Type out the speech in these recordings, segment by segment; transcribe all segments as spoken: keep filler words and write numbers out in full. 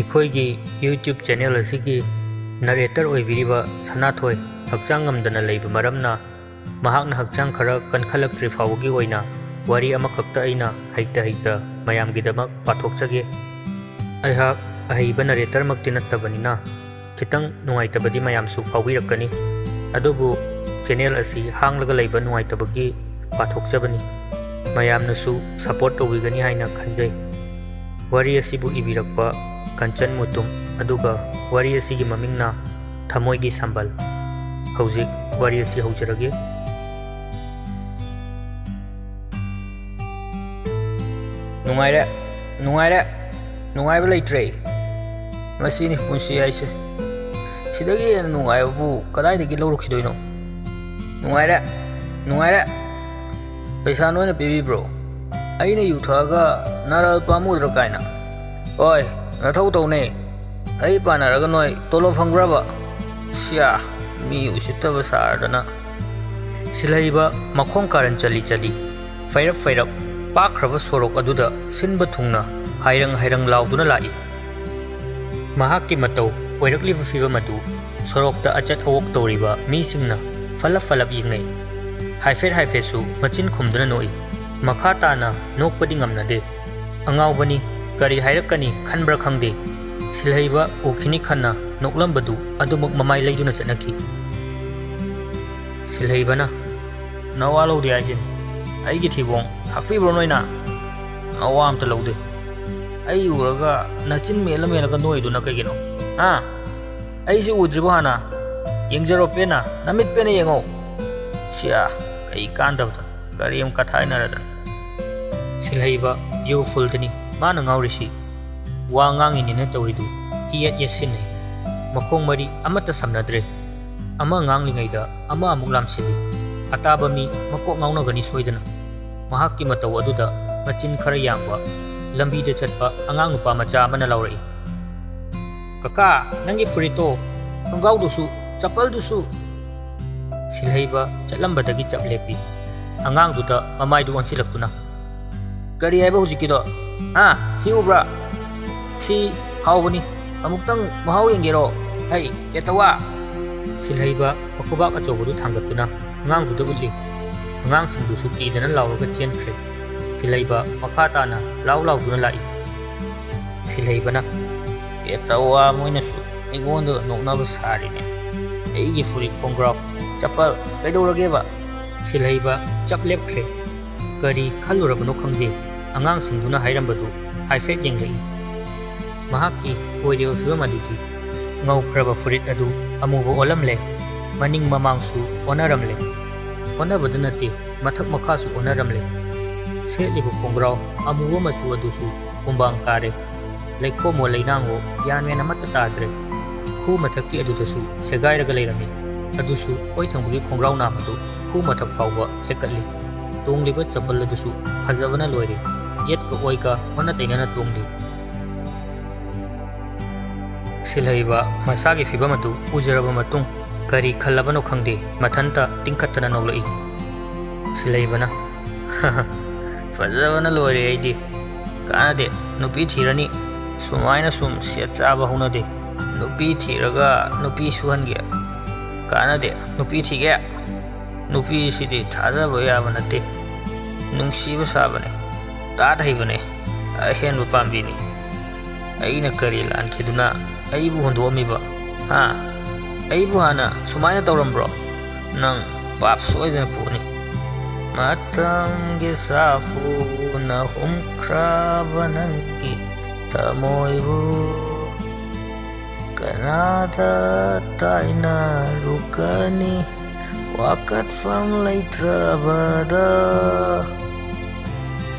ꯑꯩꯈꯣꯏꯒꯤ YouTube channel ꯑꯁꯤꯒꯤ narrator ꯑꯣꯏꯕꯤꯔꯤꯕ ꯁꯅꯥꯊꯣꯏ ꯍꯛꯆꯥꯡ ꯉꯝꯗꯅ ꯂꯩꯕ ꯃꯔꯝꯅ, ꯃꯍꯥꯛꯅ ꯍꯛꯆꯥꯡ ꯈꯔ ꯀꯟꯈꯠꯂꯛꯇ꯭ꯔꯤ ꯐꯥꯎꯕꯒꯤ ꯑꯣꯏꯅ ꯋꯥꯔꯤ ꯑꯃꯈꯛꯇ ꯑꯩꯅ ꯍꯩꯇ ꯍꯩꯇ ꯃꯌꯥꯝꯒꯤꯗꯃꯛ ꯄꯥꯊꯣꯛꯆꯒꯦ꯫ ꯑꯩꯍꯥꯛ ꯑꯍꯩꯕ narrator ꯃꯛꯇꯤ ꯅꯠꯇꯕꯅꯤꯅ, ꯈꯤꯇꯪ ꯅꯨꯡꯉꯥꯏꯇꯕꯗꯤ ꯃꯌꯥꯝꯁꯨ ꯐꯥꯎꯕꯤꯔꯛꯀꯅꯤ꯫ ꯑꯗꯨꯕꯨ channel ꯑꯁꯤ ꯍꯥꯡꯂꯒ ꯂꯩꯕ ꯅꯨꯡꯉꯥꯏꯇꯕꯒꯤ ꯄꯥꯊꯣꯛꯆꯕꯅꯤ꯫ ꯃꯌꯥꯝꯅꯁꯨ support ꯇꯧꯕꯤꯒꯅꯤ ꯍꯥꯏꯅ ꯈꯟꯖꯩ꯫ ꯋꯥꯔꯤ ꯑꯁꯤꯕꯨ ꯏꯕꯤꯔꯛꯄ ꯀꯟꯆꯟ ꯃꯨꯇꯨꯝ, ꯑꯗꯨꯒ ꯋꯥꯔꯤ ꯑꯁꯤꯒꯤ ꯃꯃꯤꯡꯅ ꯊꯃꯣꯏꯒꯤ ꯁꯝꯕꯜ꯫ ꯍꯧꯖꯤꯛ ꯋꯥꯔꯤ ꯑꯁꯤ ꯍꯧꯖꯔꯒꯦ꯫ ꯅꯨꯡꯉꯥꯏꯔꯦ, ꯅꯨꯡꯉꯥꯏꯔꯦ, ꯅꯨꯡꯉꯥꯏꯕ ꯂꯩꯇ꯭ꯔꯦ꯫ ꯃꯁꯤꯅꯤ ꯄꯨꯟꯁꯤ ꯍꯥꯏꯁꯦ꯫ ꯁꯤꯗꯒꯤ ꯍꯦꯟꯅ ꯅꯨꯡꯉꯥꯏꯕꯕꯨ ꯀꯗꯥꯏꯗꯒꯤ ꯂꯧꯔꯛꯈꯤꯗꯣꯏꯅꯣ? ꯅꯨꯡꯉꯥꯏꯔꯦ, ꯅꯨꯡꯉꯥꯏꯔꯦ꯫ ꯄꯩꯁꯥ ꯅꯣꯏꯅ ꯄꯤꯕꯤꯕ꯭ꯔꯣ? ꯑꯩꯅ ꯌꯨ ꯊꯛꯑꯒ ꯅꯔꯥꯜ ꯄꯥꯝꯃꯨꯗ꯭ꯔꯥ ꯀꯥꯏꯅ? ꯍꯣꯏ, ꯅꯊꯧ ꯇꯧꯅꯦ꯫ ꯑꯩ ꯄꯥꯟꯅꯔꯒ ꯅꯣꯏ ꯇꯣꯂꯣꯞ ꯐꯪꯕ꯭ꯔꯕ? ꯁꯤꯌꯥ, ꯃꯤ ꯎꯁꯤꯠꯇꯕ ꯁꯥꯔꯗꯅ꯫ ꯁꯤꯜꯍꯩꯕ ꯃꯈꯣꯡ ꯀꯥꯔꯟ ꯆꯜꯂꯤ ꯆꯜꯂꯤ, ꯐꯩꯔꯞ ꯐꯩꯔꯞ ꯄꯥꯛꯈ꯭ꯔꯕ ꯁꯣꯔꯣꯛ ꯑꯗꯨꯗ ꯁꯤꯟꯕ ꯊꯨꯡꯅ ꯍꯥꯏꯔꯪ ꯍꯥꯏꯔꯪ ꯂꯥꯎꯗꯨꯅ ꯂꯥꯛꯏ꯫ ꯃꯍꯥꯛꯀꯤ ꯃꯇꯧ ꯑꯣꯏꯔꯛꯂꯤꯕ ꯐꯤꯚꯝ ꯑꯗꯨ ꯁꯣꯔꯣꯛꯇ ꯑꯆꯠ ꯑꯋꯣꯛ ꯇꯧꯔꯤꯕ ꯃꯤꯁꯤꯡꯅ ꯐꯂꯞ ꯐꯂꯞ ꯌꯦꯡꯅꯩ꯫ ꯍꯥꯏꯐꯦꯠ ꯍꯥꯏꯐꯦꯠꯁꯨ ꯃꯆꯤꯟ ꯈꯨꯝꯗꯨꯅ ꯅꯣꯛꯏ꯫ ꯃꯈꯥ ꯇꯥꯅ ꯅꯣꯛꯄꯗꯤ ꯉꯝꯅꯗꯦ꯫ ꯑꯉꯥꯎꯕꯅꯤ, ꯀꯔꯤ ꯍꯥꯏꯔꯛꯀꯅꯤ ꯈꯟꯕ꯭ꯔꯥ ꯈꯪꯗꯦ꯫ ꯁꯤꯜꯍꯩꯕ ꯎꯈꯤꯅꯤ ꯈꯟꯅ ꯅꯣꯛꯂꯝꯕꯗꯨ ꯑꯗꯨꯃꯛ ꯃꯃꯥꯏ ꯂꯩꯗꯨꯅ ꯆꯠꯅꯈꯤ꯫ ꯁꯤꯜꯍꯩꯕꯅ, "ꯅꯋꯥ ꯂꯧꯗꯦ ꯍꯥꯏꯁꯤꯅꯤ꯫ ꯑꯩꯒꯤ ꯊꯤꯕꯣꯡ ꯊꯥꯛꯄꯤꯕ꯭ꯔꯣ ꯅꯣꯏꯅ? ꯅꯋꯥ ꯑꯝꯇ ꯂꯧꯗꯦ꯫ ꯑꯩ ꯎꯔꯒ ꯅꯆꯤꯟ ꯃꯦꯜꯂ ꯃꯦꯜꯂꯒ ꯅꯣꯛꯏꯗꯨꯅ ꯀꯩꯒꯤꯅꯣ? ꯍꯥ? ꯑꯩꯁꯤ ꯎꯗ꯭ꯔꯤꯕꯣ ꯍꯥꯟꯅ? ꯌꯦꯡꯖꯔꯣ ꯄꯦꯟꯅ, ꯅꯃꯤꯠ ꯄꯦꯟꯅ ꯌꯦꯡꯉꯣ꯫ ꯁꯤꯌꯥ, ꯀꯩ ꯀꯥꯟꯗꯕꯗ, ꯀꯔꯦꯝ ꯀꯊꯥꯏꯅꯔꯗꯅ꯫" ꯁꯤꯜꯍꯩꯕ ꯌꯨ ꯐꯨꯜꯗꯅꯤ ꯃꯥꯅ ꯉꯥꯎꯔꯤꯁꯤ꯫ ꯋꯥ ꯉꯥꯡꯉꯤꯅꯤꯅ ꯇꯧꯔꯤꯗꯨ ꯏꯌꯦꯠ ꯌꯦꯠꯁꯤꯟꯅꯩ꯫ ꯃꯈꯣꯡ ꯃꯔꯤ ꯑꯃꯠꯇ ꯁꯝꯅꯗ꯭ꯔꯦ꯫ ꯑꯃ ꯉꯥꯡꯂꯤꯉꯩꯗ ꯑꯃ ꯑꯃꯨꯛ ꯂꯥꯝꯁꯤꯜꯂꯤ꯫ ꯑꯇꯥꯕ ꯃꯤ ꯃꯀꯣꯛ ꯉꯥꯎꯅꯒꯅꯤ ꯁꯣꯏꯗꯅ꯫ ꯃꯍꯥꯛꯀꯤ ꯃꯇꯧ ꯑꯗꯨꯗ ꯃꯆꯤꯟ ꯈꯔ ꯌꯥꯡꯕ, ꯂꯝꯕꯤꯗ ꯆꯠꯄ ꯑꯉꯥꯡ ꯅꯨꯄꯥ ꯃꯆꯥ ꯑꯃꯅ ꯂꯥꯎꯔꯛꯏ, "ꯀꯀꯥ, ꯅꯪꯒꯤ ꯐꯨꯔꯤꯠꯇꯣ, ꯈꯣꯡꯒ꯭ꯔꯥꯎꯗꯨꯁꯨ, ꯆꯄꯜꯗꯨꯁꯨ!" ꯁꯤꯜꯍꯩꯕ ꯆꯠꯂꯝꯕꯗꯒꯤ ꯆꯞ ꯂꯦꯞꯄꯤ꯫ ꯑꯉꯥꯡꯗꯨꯗ ꯃꯃꯥꯏꯗꯨ ꯑꯣꯟꯁꯤꯜꯂꯛꯇꯨꯅ, "ꯀꯔꯤ ꯍꯥꯏꯕ ꯍꯧꯖꯤꯛꯀꯤꯗꯣ? ꯍꯥ? ꯁꯤ ꯎꯕ꯭ꯔꯥ? ꯁꯤ "ꯍꯥꯎꯕꯅꯤ, ꯑꯃꯨꯛꯇꯪ ꯃꯍꯥꯎ ꯌꯦꯡꯒꯦꯔꯣ? ꯍꯩ, ꯄꯦꯇꯋꯥ!" ꯁꯤꯜꯍꯩꯕ ꯃꯈꯨꯕꯥꯛ ꯑꯆꯧꯕꯗꯨ ꯊꯥꯡꯒꯠꯇꯨꯅ ꯑꯉꯥꯡꯗꯨꯗ ꯎꯠꯂꯤ꯫ ꯑꯉꯥꯡꯁꯤꯡꯗꯨꯁꯨ ꯀꯤꯗꯅ ꯂꯥꯎꯔꯒ ꯆꯦꯟꯈ꯭ꯔꯦ꯫ ꯁꯤꯜꯍꯩꯕ ꯃꯈꯥ ꯇꯥꯅ ꯂꯥꯎ ꯂꯥꯎꯗꯨꯅ ꯂꯥꯛꯏ꯫ ꯁꯤꯜꯍꯩꯕꯅ, "ꯄꯦꯇꯋꯥ, ꯃꯣꯏꯅꯁꯨ ꯑꯩꯉꯣꯟꯗ ꯅꯣꯛꯅꯕ ꯁꯥꯔꯤꯅꯦ꯫ ꯑꯩꯒꯤ ꯐꯨꯔꯤꯠ, ꯈꯣꯡꯒ꯭ꯔꯥꯎ, ꯆꯄꯜ ꯀꯩꯗꯧꯔꯒꯦꯕ?" ꯁꯤꯜꯍꯩꯕ ꯆꯞ ꯂꯦꯞꯈ꯭ꯔꯦ꯫ ꯀꯔꯤ ꯈꯜꯂꯨꯔꯕꯅꯣ ꯈꯪꯗꯦ, ꯑꯉꯥꯡꯁꯤꯡꯗꯨꯅ ꯍꯥꯏꯔꯝꯕꯗꯨ ꯍꯥꯏꯐꯦꯠ ꯌꯦꯡꯂꯛꯏ꯫ ꯃꯍꯥꯛꯀꯤ ꯑꯣꯏꯔꯤꯕ ꯐꯤꯕꯝ ꯑꯗꯨꯗꯤ ꯉꯧꯈ꯭ꯔꯕ ꯐꯨꯔꯤꯠ ꯑꯗꯨ ꯑꯃꯨꯕ ꯑꯣꯜꯂꯝꯂꯦ, ꯃꯅꯤꯡ ꯃꯃꯥꯡꯁꯨ ꯑꯣꯟꯅꯔꯝꯂꯦ꯫ ꯑꯣꯟꯅꯕꯗ ꯅꯠꯇꯦ, ꯃꯊꯛ ꯃꯈꯥꯁꯨ ꯑꯣꯟꯅꯔꯝꯂꯦ꯫ ꯁꯦꯠꯂꯤꯕ ꯈꯣꯡꯒ꯭ꯔꯥꯎ ꯑꯃꯨꯕ ꯃꯆꯨ ꯑꯗꯨꯁꯨ ꯍꯨꯝꯕꯥꯡ ꯀꯥꯔꯦ꯫ ꯂꯩꯈꯣꯝꯋꯣ ꯂꯩꯅꯥꯡꯋꯣ ꯒ꯭ꯌꯥꯟ ꯃꯦꯟ ꯑꯃꯠꯇ ꯇꯥꯗ꯭ꯔꯦ꯫ ꯈꯨ ꯃꯊꯛꯀꯤ ꯑꯗꯨꯗꯁꯨ ꯁꯦꯒꯥꯏꯔꯒ ꯂꯩꯔꯝꯃꯤ꯫ ꯑꯗꯨꯁꯨ ꯑꯣꯏ ꯊꯪꯕꯒꯤ ꯈꯣꯡꯒ꯭ꯔꯥꯎ ꯅꯥꯝ ꯑꯗꯨ ꯈꯨ ꯃꯊꯛ ꯐꯥꯎꯕ ꯊꯦꯛꯀꯠꯂꯤ꯫ ꯇꯣꯡꯂꯤꯕ ꯆꯄꯜ ꯑꯗꯨꯁꯨ ꯐꯖꯕꯅ ꯂꯣꯏꯔꯦ꯫ ꯌꯦꯠꯀ ꯑꯣꯏꯒ ꯑꯣꯟꯅ ꯇꯩꯅꯅ ꯇꯣꯡꯂꯤ꯫ ꯁꯤꯜꯍꯩꯕ ꯃꯁꯥꯒꯤ ꯐꯤꯕꯝ ꯑꯗꯨ ꯎꯖꯔꯕ ꯃꯇꯨꯡ ꯀꯔꯤ ꯈꯜꯂꯕꯅꯣ ꯈꯪꯗꯦ, ꯃꯊꯟꯇ ꯇꯤꯡꯈꯠꯇꯅ ꯅꯣꯛꯂꯛꯏ꯫ ꯁꯤꯜꯍꯩꯕꯅ, "ꯐꯖꯕꯅ ꯂꯣꯏꯔꯦ ꯑꯩꯗꯤ꯫ ꯀꯥꯟꯅꯗꯦ, ꯅꯨꯄꯤ ꯊꯤꯔꯅꯤ꯫ ꯁꯨꯃꯥꯏꯅ ꯁꯨꯝ ꯁꯦꯠ ꯆꯥꯕ ꯍꯧꯅꯗꯦ꯫ ꯅꯨꯄꯤ ꯊꯤꯔꯒ ꯅꯨꯄꯤ ꯁꯨꯍꯟꯒꯦ꯫ ꯀꯥꯟꯅꯗꯦ, ꯅꯨꯄꯤ ꯊꯤꯒꯦ꯫ ꯅꯨꯄꯤꯁꯤꯗꯤ ꯊꯥꯖꯕ ꯌꯥꯕ ꯅꯠꯇꯦ꯫ ꯅꯨꯡꯁꯤꯕ ꯁꯥꯕꯅꯦ, ꯇꯥꯠ ꯍꯩꯕꯅꯦ, ꯑꯍꯦꯟꯕ ꯄꯥꯝꯕꯤꯅꯤ꯫ ꯑꯩꯅ ꯀꯔꯤ ꯂꯥꯟꯈꯤꯗꯨꯅ ꯑꯩꯕꯨ ꯍꯨꯟꯗꯣꯛꯑꯝꯃꯤꯕ? ꯍꯥ? ꯑꯩꯕꯨ ꯍꯥꯟꯅ ꯁꯨꯃꯥꯏꯅ ꯇꯧꯔꯝꯕ꯭ꯔꯣ? ꯅꯪ ꯄꯥꯞ ꯁꯣꯏꯗꯅ ꯄꯨꯅꯤ꯫ ꯃꯇꯝꯒꯤ ꯁꯥꯐꯨꯅ ꯍꯨꯝꯈ꯭ꯔꯕ ꯅꯪꯒꯤ ꯊꯃꯣꯏꯕꯨ ꯀꯅꯥꯗ ꯇꯥꯏꯅꯔꯨꯒꯅꯤ ꯋꯥꯀꯠꯐꯝ ꯂꯩꯇ꯭ꯔꯕꯗ?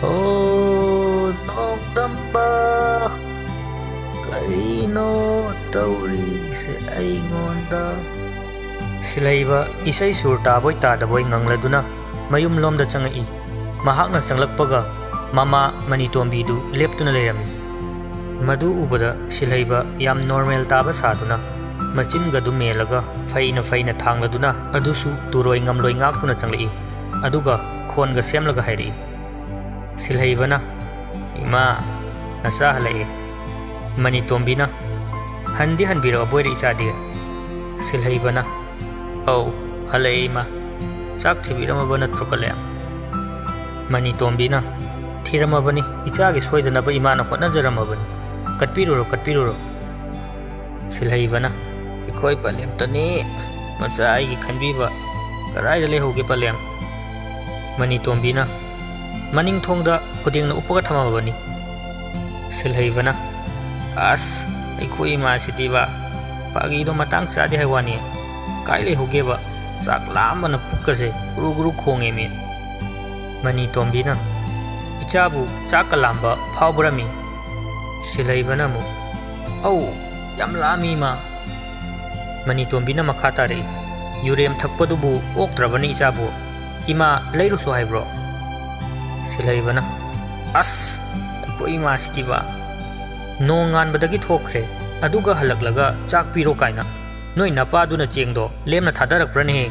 ꯑꯣ ꯅꯣꯡꯗꯝꯕ, ꯀꯔꯤꯅꯣ ꯇꯧꯔꯤꯁꯦ ꯑꯩꯉꯣꯟꯗ?" ꯁꯤꯜꯍꯩꯕ ꯏꯁꯩ ꯁꯨꯔ ꯇꯥꯕꯣꯏ ꯇꯥꯗꯕꯣꯏ ꯉꯪꯂꯗꯨꯅ ꯃꯌꯨꯝꯂꯣꯝꯗ ꯆꯪꯉꯛꯏ꯫ ꯃꯍꯥꯛꯅ ꯆꯪꯂꯛꯄꯒ ꯃꯃꯥ ꯃꯅꯤꯇꯣꯝꯕꯤꯗꯨ ꯂꯦꯞꯇꯨꯅ ꯂꯩꯔꯝꯃꯤ꯫ ꯃꯗꯨ ꯎꯕꯗ ꯁꯤꯜꯍꯩꯕ ꯌꯥꯝ ꯅꯣꯔꯃꯦꯜ ꯇꯥꯕ ꯁꯥꯗꯨꯅ ꯃꯆꯤꯟꯒꯗꯨ ꯃꯦꯜꯂꯒ ꯐꯩꯅ ꯐꯩꯅ ꯊꯥꯡꯂꯗꯨꯅ ꯑꯗꯨꯁꯨ ꯇꯨꯔꯣꯏ ꯉꯝꯂꯣꯏ ꯉꯥꯛꯇꯨꯅ ꯆꯪꯂꯛꯏ꯫ ꯑꯗꯨꯒ ꯈꯣꯟꯒ ꯁꯦꯝꯂꯒ ꯍꯥꯏꯔꯛꯏ꯫ ꯁꯤꯜꯍꯩꯕꯅ, "ꯏꯃꯥ, ꯅꯆꯥ ꯍꯜꯂꯛꯑꯦ꯫ ꯃꯅꯤꯇꯣꯝꯕꯤꯅ, "ꯍꯟꯗꯤ ꯍꯟꯕꯤꯔꯛꯑꯕꯣꯏꯔꯦ ꯏꯆꯥꯗꯤ?" ꯁꯤꯜꯍꯩꯕꯅ, "ꯑꯧ, ꯍꯜꯂꯛꯑꯦ ꯏꯃꯥ꯫ ꯆꯥꯛ ꯊꯤꯕꯤꯔꯝꯃꯕ ꯅꯠꯇ꯭ꯔꯣ ꯄꯂꯦꯝ?" ꯃꯅꯤꯇꯣꯝꯕꯤꯅ, "ꯊꯤꯔꯝꯃꯕꯅꯤ, ꯏꯆꯥꯒꯤ ꯁꯣꯏꯗꯅꯕ ꯏꯃꯥꯅ ꯍꯣꯠꯅꯖꯔꯝꯃꯕꯅꯤ꯫ ꯀꯠꯄꯤꯔꯨꯔꯣ, ꯀꯠꯄꯤꯔꯨꯔꯣ꯫" ꯁꯤꯜꯍꯩꯕꯅ, "ꯑꯩꯈꯣꯏ ꯄꯂꯦꯝꯇꯅꯤ ꯃꯆꯥ ꯑꯩꯒꯤ ꯈꯟꯕꯤꯕ꯫ ꯀꯗꯥꯏꯗ ꯂꯩꯍꯧꯒꯦ ꯄꯂꯦꯝ?" ꯃꯅꯤꯇꯣꯝꯕꯤꯅ, "ꯃꯅꯤꯡ ꯊꯣꯡꯗ ꯈꯨꯗꯦꯡꯅ ꯎꯞꯄꯒ ꯊꯝꯃꯕꯅꯤ꯫" ꯁꯤꯜꯍꯩꯕꯅ, "ꯑꯁ, ꯑꯩꯈꯣꯏ ꯏꯃꯥꯁꯤꯗꯤꯕ, ꯐꯥꯒꯤꯗꯣ ꯃꯇꯥꯡ ꯆꯥꯗꯦ ꯍꯥꯏ ꯋꯥꯅꯤ꯫ ꯀꯥꯏ ꯂꯩꯍꯧꯒꯦꯕ? ꯆꯥꯛ ꯂꯥꯝꯕꯅ ꯄꯨꯛꯀꯁꯦ ꯒꯨꯔꯨ ꯒꯨꯔꯨ ꯈꯣꯡꯉꯦꯃꯤ꯫" ꯃꯅꯤꯇꯣꯝꯕꯤꯅ, "ꯏꯆꯥꯕꯨ ꯆꯥꯛꯀ ꯂꯥꯝꯕ ꯐꯥꯎꯕ꯭ꯔꯃꯤ?" ꯁꯤꯜꯍꯩꯕꯅ ꯑꯃꯨꯛ, "ꯑꯧ, ꯌꯥꯝ ꯂꯥꯝꯃꯤ ꯏꯃꯥ꯫" ꯃꯅꯤꯇꯣꯝꯕꯤꯅ ꯃꯈꯥ ꯇꯥꯔꯛꯏ, "ꯌꯨꯔꯦꯝ ꯊꯛꯄꯗꯨꯕꯨ ꯑꯣꯛꯇ꯭ꯔꯕꯅꯤ ꯏꯆꯥꯕꯨ꯫ ꯏꯃꯥ ꯂꯩꯔꯨꯁꯣ ꯍꯥꯏꯕ꯭ꯔꯣ?" ꯁꯤꯜꯍꯩꯕꯅ, "ꯑꯁ, ꯑꯩꯈꯣꯏ ꯏꯃꯥꯁꯤꯗꯤꯕ, ꯅꯣꯡ ꯉꯥꯟꯕꯗꯒꯤ ꯊꯣꯛꯈ꯭ꯔꯦ, ꯑꯗꯨꯒ ꯍꯜꯂꯛꯂꯒ ꯆꯥꯛ ꯄꯤꯔꯣ ꯀꯥꯏꯅ꯫ ꯅꯣꯏ ꯅꯄꯥꯗꯨꯅ ꯆꯦꯡꯗꯣ ꯂꯦꯝꯅ ꯊꯥꯗꯔꯛꯄ꯭ꯔꯅꯦꯍꯦ?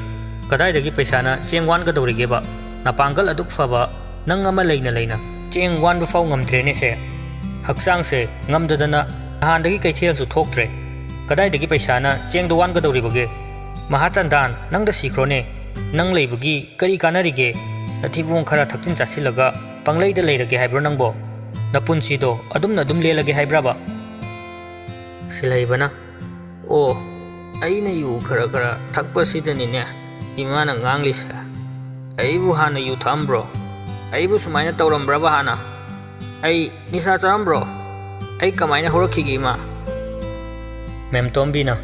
ꯀꯗꯥꯏꯗꯒꯤ ꯄꯩꯁꯥꯅ ꯆꯦꯡ ꯋꯥꯟꯒꯗꯧꯔꯤꯒꯦꯕ? ꯅꯄꯥꯡꯒꯜ ꯑꯗꯨꯛ ꯐꯕ ꯅꯪ ꯑꯃ ꯂꯩꯅ ꯂꯩꯅ ꯆꯦꯡ ꯋꯥꯟꯕ ꯐꯥꯎ ꯉꯝꯗ꯭ꯔꯦꯅꯦꯁꯦ꯫ ꯍꯛꯆꯥꯡꯁꯦ ꯉꯝꯗꯗꯅ ꯅꯍꯥꯟꯗꯒꯤ ꯀꯩꯊꯦꯜꯁꯨ ꯊꯣꯛꯇ꯭ꯔꯦ꯫ ꯀꯗꯥꯏꯗꯒꯤ ꯄꯩꯁꯥꯅ ꯆꯦꯡꯗꯣ ꯋꯥꯟꯒꯗꯧꯔꯤꯕꯒꯦ? ꯃꯍꯥꯆꯟꯗꯥꯟ, ꯅꯪꯗ ꯁꯤꯈ꯭ꯔꯣꯅꯦ꯫ ꯅꯪ ꯂꯩꯕꯒꯤ ꯀꯔꯤ ꯀꯥꯟꯅꯔꯤꯒꯦ? ꯅꯊꯤꯕꯣꯡ ꯈꯔ ꯊꯛꯆꯤꯟ ꯆꯥꯁꯤꯜꯂꯒ ꯄꯪꯂꯩꯗ ꯂꯩꯔꯒꯦ ꯍꯥꯏꯕ꯭ꯔꯣ ꯅꯪꯕꯣ? ꯅꯄꯨꯟꯁꯤꯗꯣ ꯑꯗꯨꯝꯅ ꯑꯗꯨꯝ ꯂꯦꯜꯂꯒꯦ ꯍꯥꯏꯕ꯭ꯔꯕ?" ꯁꯤꯜꯍꯩꯕꯅ, "ꯑꯣ, ꯑꯩꯅ ꯌꯨ ꯈꯔ ꯈꯔ ꯊꯛꯄꯁꯤꯗꯅꯤꯅꯦ ꯏꯃꯥꯅ ꯉꯥꯡꯂꯤꯁꯦ꯫ ꯑꯩꯕꯨ ꯍꯥꯟꯅ ꯌꯨ ꯊꯛꯑꯝꯕ꯭ꯔꯣ? ꯑꯩꯕꯨ ꯁꯨꯃꯥꯏꯅ ꯇꯧꯔꯝꯕ꯭ꯔꯕ ꯍꯥꯟꯅ? ꯑꯩ ꯅꯤꯁꯥ ꯆꯥꯔꯝꯕ꯭ꯔꯣ? ꯑꯩ ꯀꯃꯥꯏꯅ ꯍꯧꯔꯛꯈꯤꯒꯦ ꯏꯃꯥ?" ꯃꯦꯝꯇꯣꯝꯕꯤꯅ,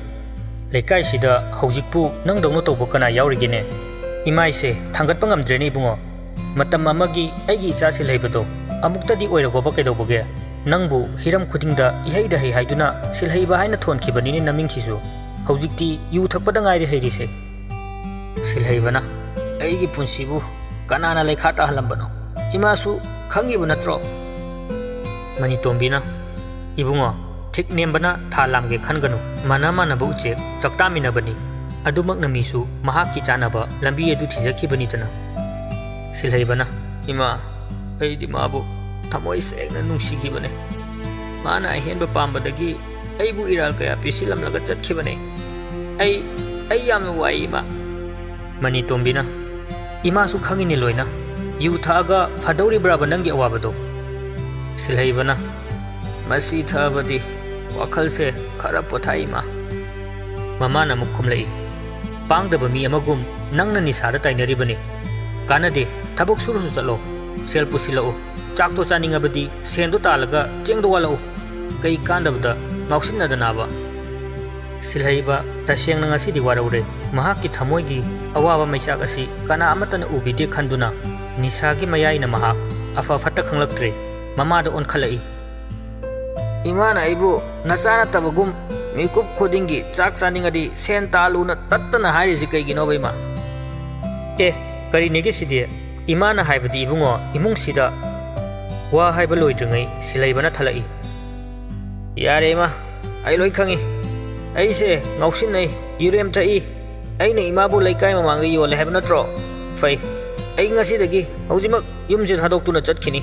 "ꯂꯩꯀꯥꯏꯁꯤꯗ ꯍꯧꯖꯤꯛꯄꯨ ꯅꯪꯗꯧꯅ ꯇꯧꯕ ꯀꯅꯥ ꯌꯥꯎꯔꯤꯒꯦꯅꯦ? ꯏꯃꯥꯏꯁꯦ ꯊꯥꯡꯒꯠꯄ ꯉꯝꯗ꯭ꯔꯦꯅꯦ ꯏꯕꯨꯡꯉꯣ꯫ ꯃꯇꯝ ꯑꯃꯒꯤ ꯑꯩꯒꯤ ꯏꯆꯥ ꯁꯤꯜꯍꯩꯕꯗꯣ ꯑꯃꯨꯛꯇꯗꯤ ꯑꯣꯏꯔꯒꯣꯕ ꯀꯩꯗꯧꯕꯒꯦ? ꯅꯪꯕꯨ ꯍꯤꯔꯝ ꯈꯨꯗꯤꯡꯗ ꯏꯍꯩꯗ ꯍꯩ ꯍꯥꯏꯗꯨꯅ ꯁꯤꯜꯍꯩꯕ ꯍꯥꯏꯅ ꯊꯣꯟꯈꯤꯕꯅꯤꯅꯦ ꯅꯃꯤꯡꯁꯤꯁꯨ꯫ ꯍꯧꯖꯤꯛꯇꯤ ꯌꯨ ꯊꯛꯄꯗ ꯉꯥꯏꯔꯦ ꯍꯩꯔꯤꯁꯦ꯫" ꯁꯤꯜꯍꯩꯕꯅ, "ꯑꯩꯒꯤ ꯄꯨꯟꯁꯤꯕꯨ ꯀꯅꯥꯅ ꯂꯩꯈꯥ ꯇꯥꯍꯜꯂꯝꯕꯅꯣ? ꯏꯃꯥꯁꯨ ꯈꯪꯉꯤꯕ ꯅꯠꯇ꯭ꯔꯣ?" ꯃꯅꯤꯇꯣꯝꯕꯤꯅ, "ꯏꯕꯨꯡꯉꯣ, ꯊꯤꯛ ꯅꯦꯝꯕꯅ ꯊꯥ ꯂꯥꯝꯒꯦ ꯈꯟꯒꯅꯨ꯫ ꯃꯥꯟꯅ ꯃꯥꯟꯅꯕ ꯎꯆꯦꯛ ꯆꯥꯛꯇꯥꯃꯤꯟꯅꯕꯅꯤ꯫ ꯑꯗꯨꯃꯛꯅ ꯃꯤꯁꯨ ꯃꯍꯥꯛꯀꯤ ꯆꯥꯅꯕ ꯂꯝꯕꯤ ꯑꯗꯨ ꯊꯤꯖꯈꯤꯕꯅꯤꯗꯅ꯫" ꯁꯤꯜꯍꯩꯕꯅ, "ꯏꯃꯥ, ꯑꯩꯗꯤ ꯃꯥꯕꯨ ꯊꯃꯣꯏ ꯁꯦꯡꯅ ꯅꯨꯡꯁꯤꯈꯤꯕꯅꯦ꯫ ꯃꯥꯅ ꯑꯍꯦꯟꯕ ꯄꯥꯝꯕꯗꯒꯤ ꯑꯩꯕꯨ ꯏꯔꯥꯜ ꯀꯌꯥ ꯄꯤꯁꯤꯜꯂꯝꯂꯒ ꯆꯠꯈꯤꯕꯅꯦ꯫ ꯑꯩ ꯑꯩ ꯌꯥꯝꯅ ꯋꯥꯏ, ꯏꯃꯥ꯫ ꯃꯅꯤꯇꯣꯝꯕꯤꯅ, ꯏꯃꯥꯁꯨ ꯈꯪꯉꯤꯅꯦ ꯂꯣꯏꯅ꯫ ꯌꯨ ꯊꯛꯑꯒ ꯐꯗꯧꯔꯤꯕ꯭ꯔꯥꯕ ꯅꯪꯒꯤ ꯑꯋꯥꯕꯗꯣ? ꯁꯤꯜꯍꯩꯕꯅ, ꯃꯁꯤ ꯊꯛꯑꯕꯗꯤ ꯋꯥꯈꯜꯁꯦ ꯈꯔ ꯄꯣꯊꯥꯏ, ꯏꯃꯥ꯫ ꯃꯃꯥꯅ ꯑꯃꯨꯛ ꯈꯨꯝꯂꯛꯏ, ꯄꯥꯡꯗꯕ ꯃꯤ ꯑꯃꯒꯨꯝ ꯅꯪꯅ ꯅꯤꯁꯥꯗ ꯇꯥꯏꯅꯔꯤꯕꯅꯤ꯫ ꯀꯥꯟꯅꯗꯦ, ꯊꯕꯛ ꯁꯨꯔꯁꯨ ꯆꯠꯂꯣ, ꯁꯦꯜ ꯄꯨꯁꯤꯜꯂꯛꯎ꯫ ꯆꯥꯛꯇꯣ ꯆꯥꯅꯤꯡꯉꯕꯗꯤ ꯁꯦꯟꯗꯣ ꯇꯥꯜꯂꯒ ꯆꯦꯡꯗꯣ ꯋꯥꯠꯂꯛꯎ꯫ ꯀꯩ ꯀꯥꯟꯗꯕꯗ ꯉꯥꯎꯁꯤꯟꯅꯗꯅꯕ? ꯁꯤꯜꯍꯩꯕ ꯇꯁꯦꯡꯅ ꯉꯁꯤꯗꯤ ꯋꯥꯔꯧꯔꯦ꯫ ꯃꯍꯥꯛꯀꯤ ꯊꯃꯣꯏꯒꯤ ꯑꯋꯥꯕ ꯃꯩꯆꯥꯛ ꯑꯁꯤ ꯀꯅꯥ ꯑꯃꯠꯇꯅ ꯎꯕꯤꯗꯦ ꯈꯟꯗꯨꯅ ꯅꯤꯁꯥꯒꯤ ꯃꯌꯥꯏꯅ ꯃꯍꯥꯛ ꯑꯐ ꯐꯠꯇ ꯈꯪꯂꯛꯇ꯭ꯔꯦ꯫ ꯃꯃꯥꯗ ꯑꯣꯟꯈꯠꯂꯛꯏ꯫ ꯏꯃꯥꯅ ꯑꯩꯕꯨ ꯅꯆꯥ ꯅꯠꯇꯕꯒꯨꯝ ꯃꯤꯀꯨꯞ ꯈꯨꯗꯤꯡꯒꯤ ꯆꯥꯛ ꯆꯥꯅꯤꯡꯉꯗꯤ ꯁꯦꯟ ꯇꯥꯜꯂꯨꯅ ꯇꯠꯇꯅ ꯍꯥꯏꯔꯤꯁꯤ ꯀꯩꯒꯤꯅꯣꯕ, ꯏꯃꯥ? ꯑꯦ, ꯀꯔꯤꯅꯦꯒꯦ ꯁꯤꯗꯤ? ꯏꯃꯥꯅ ꯍꯥꯏꯕꯗꯤ, ꯏꯕꯨꯡꯉꯣ, ꯏꯃꯨꯡꯁꯤꯗ ꯋꯥ ꯍꯥꯏꯕ ꯂꯣꯏꯗ꯭ꯔꯤꯉꯩ ꯁꯤꯜꯍꯩꯕꯅ ꯊꯠꯂꯛꯏ꯫ ꯌꯥꯔꯦ ꯏꯃꯥ, ꯑꯩ ꯂꯣꯏ ꯈꯪꯉꯤ꯫ ꯑꯩꯁꯦ ꯉꯥꯎꯁꯤꯟꯅꯩ, ꯌꯨꯔꯦꯝ ꯊꯛꯏ꯫ ꯑꯩꯅ ꯏꯃꯥꯕꯨ ꯂꯩꯀꯥꯏ ꯃꯃꯥꯡꯗ ꯌꯣꯜꯂꯦ ꯍꯥꯏꯕ ꯅꯠꯇ꯭ꯔꯣ? ꯐꯩ, ꯑꯩ ꯉꯁꯤꯗꯒꯤ ꯍꯧꯖꯤꯛꯃꯛ ꯌꯨꯝꯁꯦ ꯊꯥꯗꯣꯛꯇꯨꯅ ꯆꯠꯈꯤꯅꯤ꯫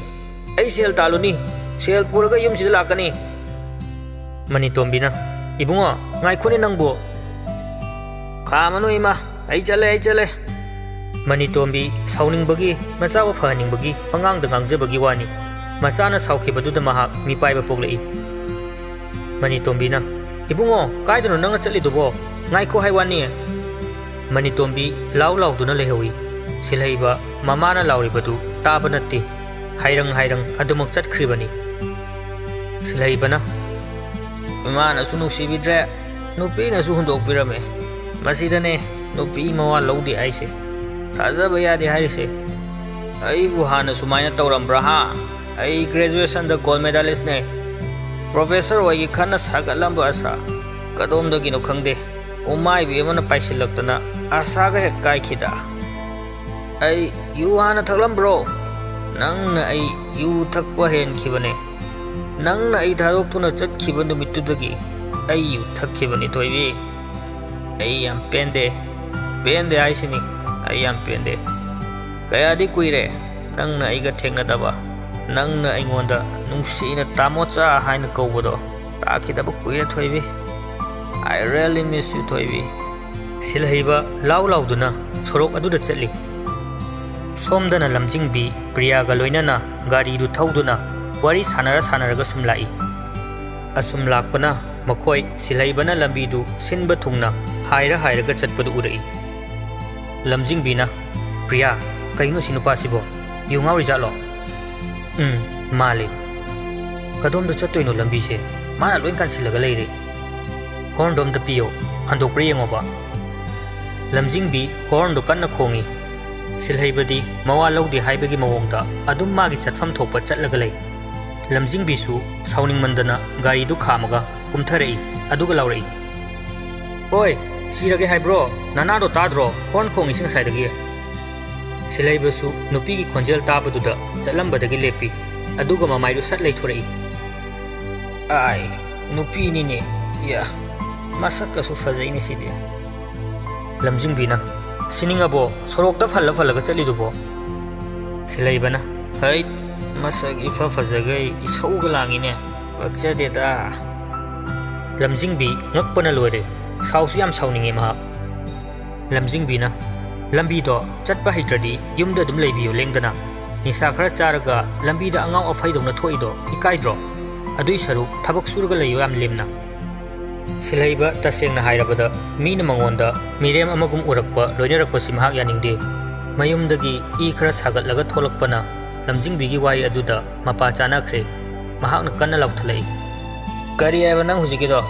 ꯑꯩ ꯁꯦꯜ ꯇꯥꯜꯂꯨꯅꯤ, ꯁꯦꯜ ꯄꯨꯔꯒ ꯌꯨꯝꯁꯤꯗ ꯂꯥꯛꯀꯅꯤ꯫ ꯃꯅꯤꯇꯣꯝꯕꯤꯅ, ꯏꯕꯨꯡꯉꯣ, ꯉꯥꯏꯈꯣꯅꯦ ꯅꯪꯕꯨ꯫ ꯈꯥꯝꯃꯅꯨ ꯏꯃꯥ, ꯑꯩ ꯆꯠꯂꯦ, ꯑꯩ ꯆꯠꯂꯦ꯫ ꯃꯅꯤꯇꯣꯝꯕꯤ ꯁꯥꯎꯅꯤꯡꯕꯒꯤ, ꯃꯆꯥꯕꯨ ꯐꯍꯟꯅꯤꯡꯕꯒꯤ ꯄꯉꯥꯡꯗ ꯉꯥꯡꯖꯕꯒꯤ ꯋꯥꯅꯤ꯫ ꯃꯆꯥꯅ ꯁꯥꯎꯈꯤꯕꯗꯨꯗ ꯃꯍꯥꯛ ꯃꯤꯄꯥꯏꯕ ꯄꯣꯛꯂꯛꯏ꯫ ꯃꯅꯤꯇꯣꯝꯕꯤꯅ, ꯏꯕꯨꯡꯉꯣ, ꯀꯥꯏꯗꯅꯣ ꯅꯪꯅ ꯆꯠꯂꯤꯗꯨꯕꯣ? ꯉꯥꯏꯈꯣ ꯍꯥꯏ ꯋꯥꯅꯤ꯫ ꯃꯅꯤꯇꯣꯝꯕꯤ ꯂꯥꯎ ꯂꯥꯎꯗꯨꯅ ꯂꯩꯍꯧꯏ꯫ ꯁꯤꯜꯍꯩꯕ ꯃꯃꯥꯅ ꯂꯥꯎꯔꯤꯕꯗꯨ ꯇꯥꯕ ꯅꯠꯇꯦ꯫ ꯍꯥꯏꯔꯪ ꯍꯥꯏꯔꯪ ꯑꯗꯨꯃꯛ ꯆꯠꯈ꯭ꯔꯤꯕꯅꯤ꯫ ꯁꯤꯜꯍꯩꯕꯅ, ꯏꯃꯥꯅꯁꯨ ꯅꯨꯡꯁꯤꯕꯤꯗ꯭ꯔꯦ, ꯅꯨꯄꯤꯅꯁꯨ ꯍꯨꯟꯗꯣꯛꯄꯤꯔꯝꯃꯦ꯫ ꯃꯁꯤꯗꯅꯦ ꯅꯨꯄꯤ ꯃꯋꯥ ꯂꯧꯗꯦ ꯍꯥꯏꯁꯦ꯫ ꯊꯥꯖꯕ ꯌꯥꯗꯦ ꯍꯥꯏꯔꯤꯁꯦ꯫ ꯑꯩꯕꯨ ꯍꯥꯟꯅ ꯁꯨꯃꯥꯏꯅ ꯇꯧꯔꯝꯕ꯭ꯔꯥ ꯍꯥ? ꯑꯩ graduationꯗ gold medalistꯅꯦ꯫ Professor ꯑꯣꯏꯒꯦ ꯈꯟꯅ ꯁꯥꯒꯠꯂꯝꯕ ꯑꯁꯥ ꯀꯗꯣꯝꯗꯒꯤꯅꯣ ꯈꯪꯗꯦ, ꯎꯃꯥꯏꯕꯤ ꯑꯃꯅ ꯄꯥꯏꯁꯤꯜꯂꯛꯇꯅ ꯑꯁꯥꯒ ꯍꯦꯛ ꯀꯥꯏꯈꯤꯗ꯫ ꯑꯩ ꯌꯨ ꯍꯥꯟꯅ ꯊꯛꯂꯝꯕ꯭ꯔꯣ? ꯅꯪꯅ ꯑꯩ ꯌꯨ ꯊꯛꯄ ꯍꯦꯟꯈꯤꯕꯅꯦ꯫ ꯅꯪꯅ ꯑꯩ ꯊꯥꯗꯣꯛꯇꯨꯅ ꯆꯠꯈꯤꯕ ꯅꯨꯃꯤꯠꯇꯨꯗꯒꯤ ꯑꯩ ꯌꯨ ꯊꯛꯈꯤꯕꯅꯤ, ꯊꯣꯏꯕꯤ꯫ ꯑꯩ ꯌꯥꯝ ꯄꯦꯟꯗꯦ꯫ ꯄꯦꯟꯗꯦ ꯍꯥꯏꯁꯤꯅꯤ, ꯑꯩ ꯌꯥꯝ ꯄꯦꯟꯗꯦ꯫ ꯀꯌꯥꯗꯤ ꯀꯨꯏꯔꯦ ꯅꯪꯅ ꯑꯩꯒ ꯊꯦꯡꯅꯗꯕ꯫ ꯅꯪꯅ ꯑꯩꯉꯣꯟꯗ ꯅꯨꯡꯁꯤꯅ "ꯇꯥꯃꯣꯆꯥ" ꯍꯥꯏꯅ ꯀꯧꯕꯗꯣ ꯇꯥꯈꯤꯗꯕ ꯀꯨꯏꯔꯦ, ꯊꯣꯏꯕꯤ꯫ I really miss you, ꯊꯣꯏꯕꯤ꯫ ꯁꯤꯜꯍꯩꯕ ꯂꯥꯎ ꯂꯥꯎꯗꯨꯅ ꯁꯣꯔꯣꯛ ꯑꯗꯨꯗ ꯆꯠꯂꯤ꯫ ꯁꯣꯝꯗꯅ ꯂꯝꯖꯤꯡꯕꯤ ꯄ꯭ꯔꯤꯌꯥꯒ ꯂꯣꯏꯅꯅ ꯒꯥꯔꯤꯗꯨ ꯊꯧꯗꯨꯅ ꯋꯥꯔꯤ ꯁꯥꯟꯅꯔ ꯁꯥꯟꯅꯔꯒ ꯁꯨꯝ ꯂꯥꯛꯏ꯫ ꯑꯁꯨꯝ ꯂꯥꯛꯄꯅ ꯃꯈꯣꯏ ꯁꯤꯜꯍꯩꯕꯅ ꯂꯝꯕꯤꯗꯨ ꯁꯤꯟꯕ ꯊꯨꯡꯅ ꯍꯥꯏꯔ ꯍꯥꯏꯔꯒ ꯆꯠꯄꯗꯨ ꯎꯔꯛꯏ꯫ ꯂꯝꯖꯤꯡꯕꯤꯅ, "ꯄ꯭ꯔꯤꯌꯥ, ꯀꯩꯅꯣ ꯁꯤ ꯅꯨꯄꯥꯁꯤꯕꯣ? ꯌꯨ ꯉꯥꯎꯔꯤꯖꯥꯠꯂꯣ?" "ꯎꯝ, ꯃꯥꯜꯂꯦ꯫ ꯀꯗꯣꯝꯗ ꯆꯠꯇꯣꯏꯅꯣ ꯂꯝꯕꯤꯁꯦ? ꯃꯥꯅ ꯂꯣꯏ ꯀꯟꯁꯤꯜꯂꯒ ꯂꯩꯔꯦ꯫ ꯍꯣꯔꯟꯗꯣ ꯑꯝꯇ ꯄꯤꯌꯣ, ꯍꯟꯗꯣꯛꯄ꯭ꯔꯥ ꯌꯦꯡꯉꯣꯕ꯫" ꯂꯝꯖꯤꯡꯕꯤ ꯍꯣꯔꯟꯗꯣ ꯀꯟꯅ ꯈꯣꯡꯏ꯫ ꯁꯤꯜꯍꯩꯕꯗꯤ ꯃꯋꯥ ꯂꯧꯗꯦ ꯍꯥꯏꯕꯒꯤ ꯃꯑꯣꯡꯗ ꯑꯗꯨꯝ ꯃꯥꯒꯤ ꯆꯠꯐꯝ ꯊꯣꯛꯄ ꯆꯠꯂꯒ ꯂꯩ꯫ ꯂꯝꯖꯤꯡꯕꯤꯁꯨ ꯁꯥꯎꯅꯤꯡꯃꯟꯗꯅ ꯒꯥꯔꯤꯗꯨ ꯈꯥꯝꯃꯒ ꯀꯨꯝꯊꯔꯛꯏ, ꯑꯗꯨꯒ ꯂꯥꯎꯔꯛꯏ, "ꯑꯣꯏ, ꯁꯤꯔꯒꯦ ꯍꯥꯏꯕ꯭ꯔꯣ? ꯅꯅꯥꯗꯣ ꯇꯥꯗ꯭ꯔꯣ? ꯍꯣꯔꯟ ꯈꯣꯡꯉꯤꯁꯤ ꯉꯁꯥꯏꯗꯒꯤ?" ꯁꯤꯜꯍꯩꯕꯁꯨ ꯅꯨꯄꯤꯒꯤ ꯈꯣꯟꯖꯦꯜ ꯇꯥꯕꯗꯨꯗ ꯆꯠꯂꯝꯕꯗꯒꯤ ꯂꯦꯞꯄꯤ, ꯑꯗꯨꯒ ꯃꯃꯥꯏꯗꯨ ꯁꯠ ꯂꯩꯊꯣꯔꯛꯏ꯫ "ꯑꯥꯏ, ꯅꯨꯄꯤꯅꯤꯅꯦ꯫ ꯌꯥ, ꯃꯁꯛꯀꯁꯨ ꯐꯖꯩꯅꯦ ꯁꯤꯗꯤ꯫" ꯂꯝꯖꯤꯡꯕꯤꯅ, "ꯁꯤꯅꯤꯡꯉꯕꯣ ꯁꯣꯔꯣꯛꯇ ꯐꯜꯂ ꯐꯜꯂꯒ ꯆꯠꯂꯤꯗꯨꯕꯣ?" ꯁꯤꯜꯍꯩꯕꯅ, "ꯍꯩꯠ, ꯃꯁꯛ ꯏꯐ ꯐꯖꯒꯩ ꯏꯁꯧꯒ ꯂꯥꯡꯉꯤꯅꯦ꯫ ꯄꯛꯆꯗꯦꯗ꯫" ꯂꯝꯖꯤꯡꯕꯤ ꯉꯛꯄꯅ ꯂꯣꯏꯔꯦ꯫ ꯁꯥꯎꯁꯨ ꯌꯥꯝ ꯁꯥꯎꯅꯤꯡꯉꯦ ꯃꯍꯥꯛ꯫ ꯂꯝꯖꯤꯡꯕꯤꯅ, "ꯂꯝꯕꯤꯗꯣ ꯆꯠꯄ ꯍꯩꯇ꯭ꯔꯗꯤ ꯌꯨꯝꯗ ꯑꯗꯨꯝ ꯂꯩꯕꯤꯌꯨ ꯂꯦꯡꯗꯅ꯫ ꯅꯤꯁꯥ ꯈꯔ ꯆꯥꯔꯒ ꯂꯝꯕꯤꯗ ꯑꯉꯥꯎ ꯑꯐꯩꯗꯧꯅ ꯊꯣꯛꯏꯗꯣ ꯏꯀꯥꯏꯗ꯭ꯔꯣ? ꯑꯗꯨꯏ ꯁꯔꯨꯛ ꯊꯕꯛ ꯁꯨꯔꯒ ꯂꯩꯌꯨ ꯌꯥꯝ ꯂꯦꯝꯅ꯫" ꯁꯤꯜꯍꯩꯕ ꯇꯁꯦꯡꯅ ꯍꯥꯏꯔꯕꯗ ꯃꯤꯅ ꯃꯉꯣꯟꯗ ꯃꯤꯔꯦꯝ ꯑꯃꯒꯨꯝ ꯎꯔꯛꯄ ꯂꯣꯏꯅꯔꯛꯄꯁꯤ ꯃꯍꯥꯛ ꯌꯥꯅꯤꯡꯗꯦ꯫ ꯃꯌꯨꯝꯗꯒꯤ ꯏ ꯈꯔ ꯁꯥꯒꯠꯂꯒ ꯊꯣꯛꯂꯛꯄꯅ ꯂꯝꯖꯤꯡꯕꯤꯒꯤ ꯋꯥꯍꯩ ꯑꯗꯨꯗ ꯃꯄꯥ ꯆꯥꯅꯈ꯭ꯔꯦ꯫ ꯃꯍꯥꯛꯅ ꯀꯟꯅ ꯂꯥꯎꯊꯠꯂꯛꯏ, "ꯀꯔꯤ ꯍꯥꯏꯕ ꯅꯪ ꯍꯧꯖꯤꯛꯀꯤꯗꯣ?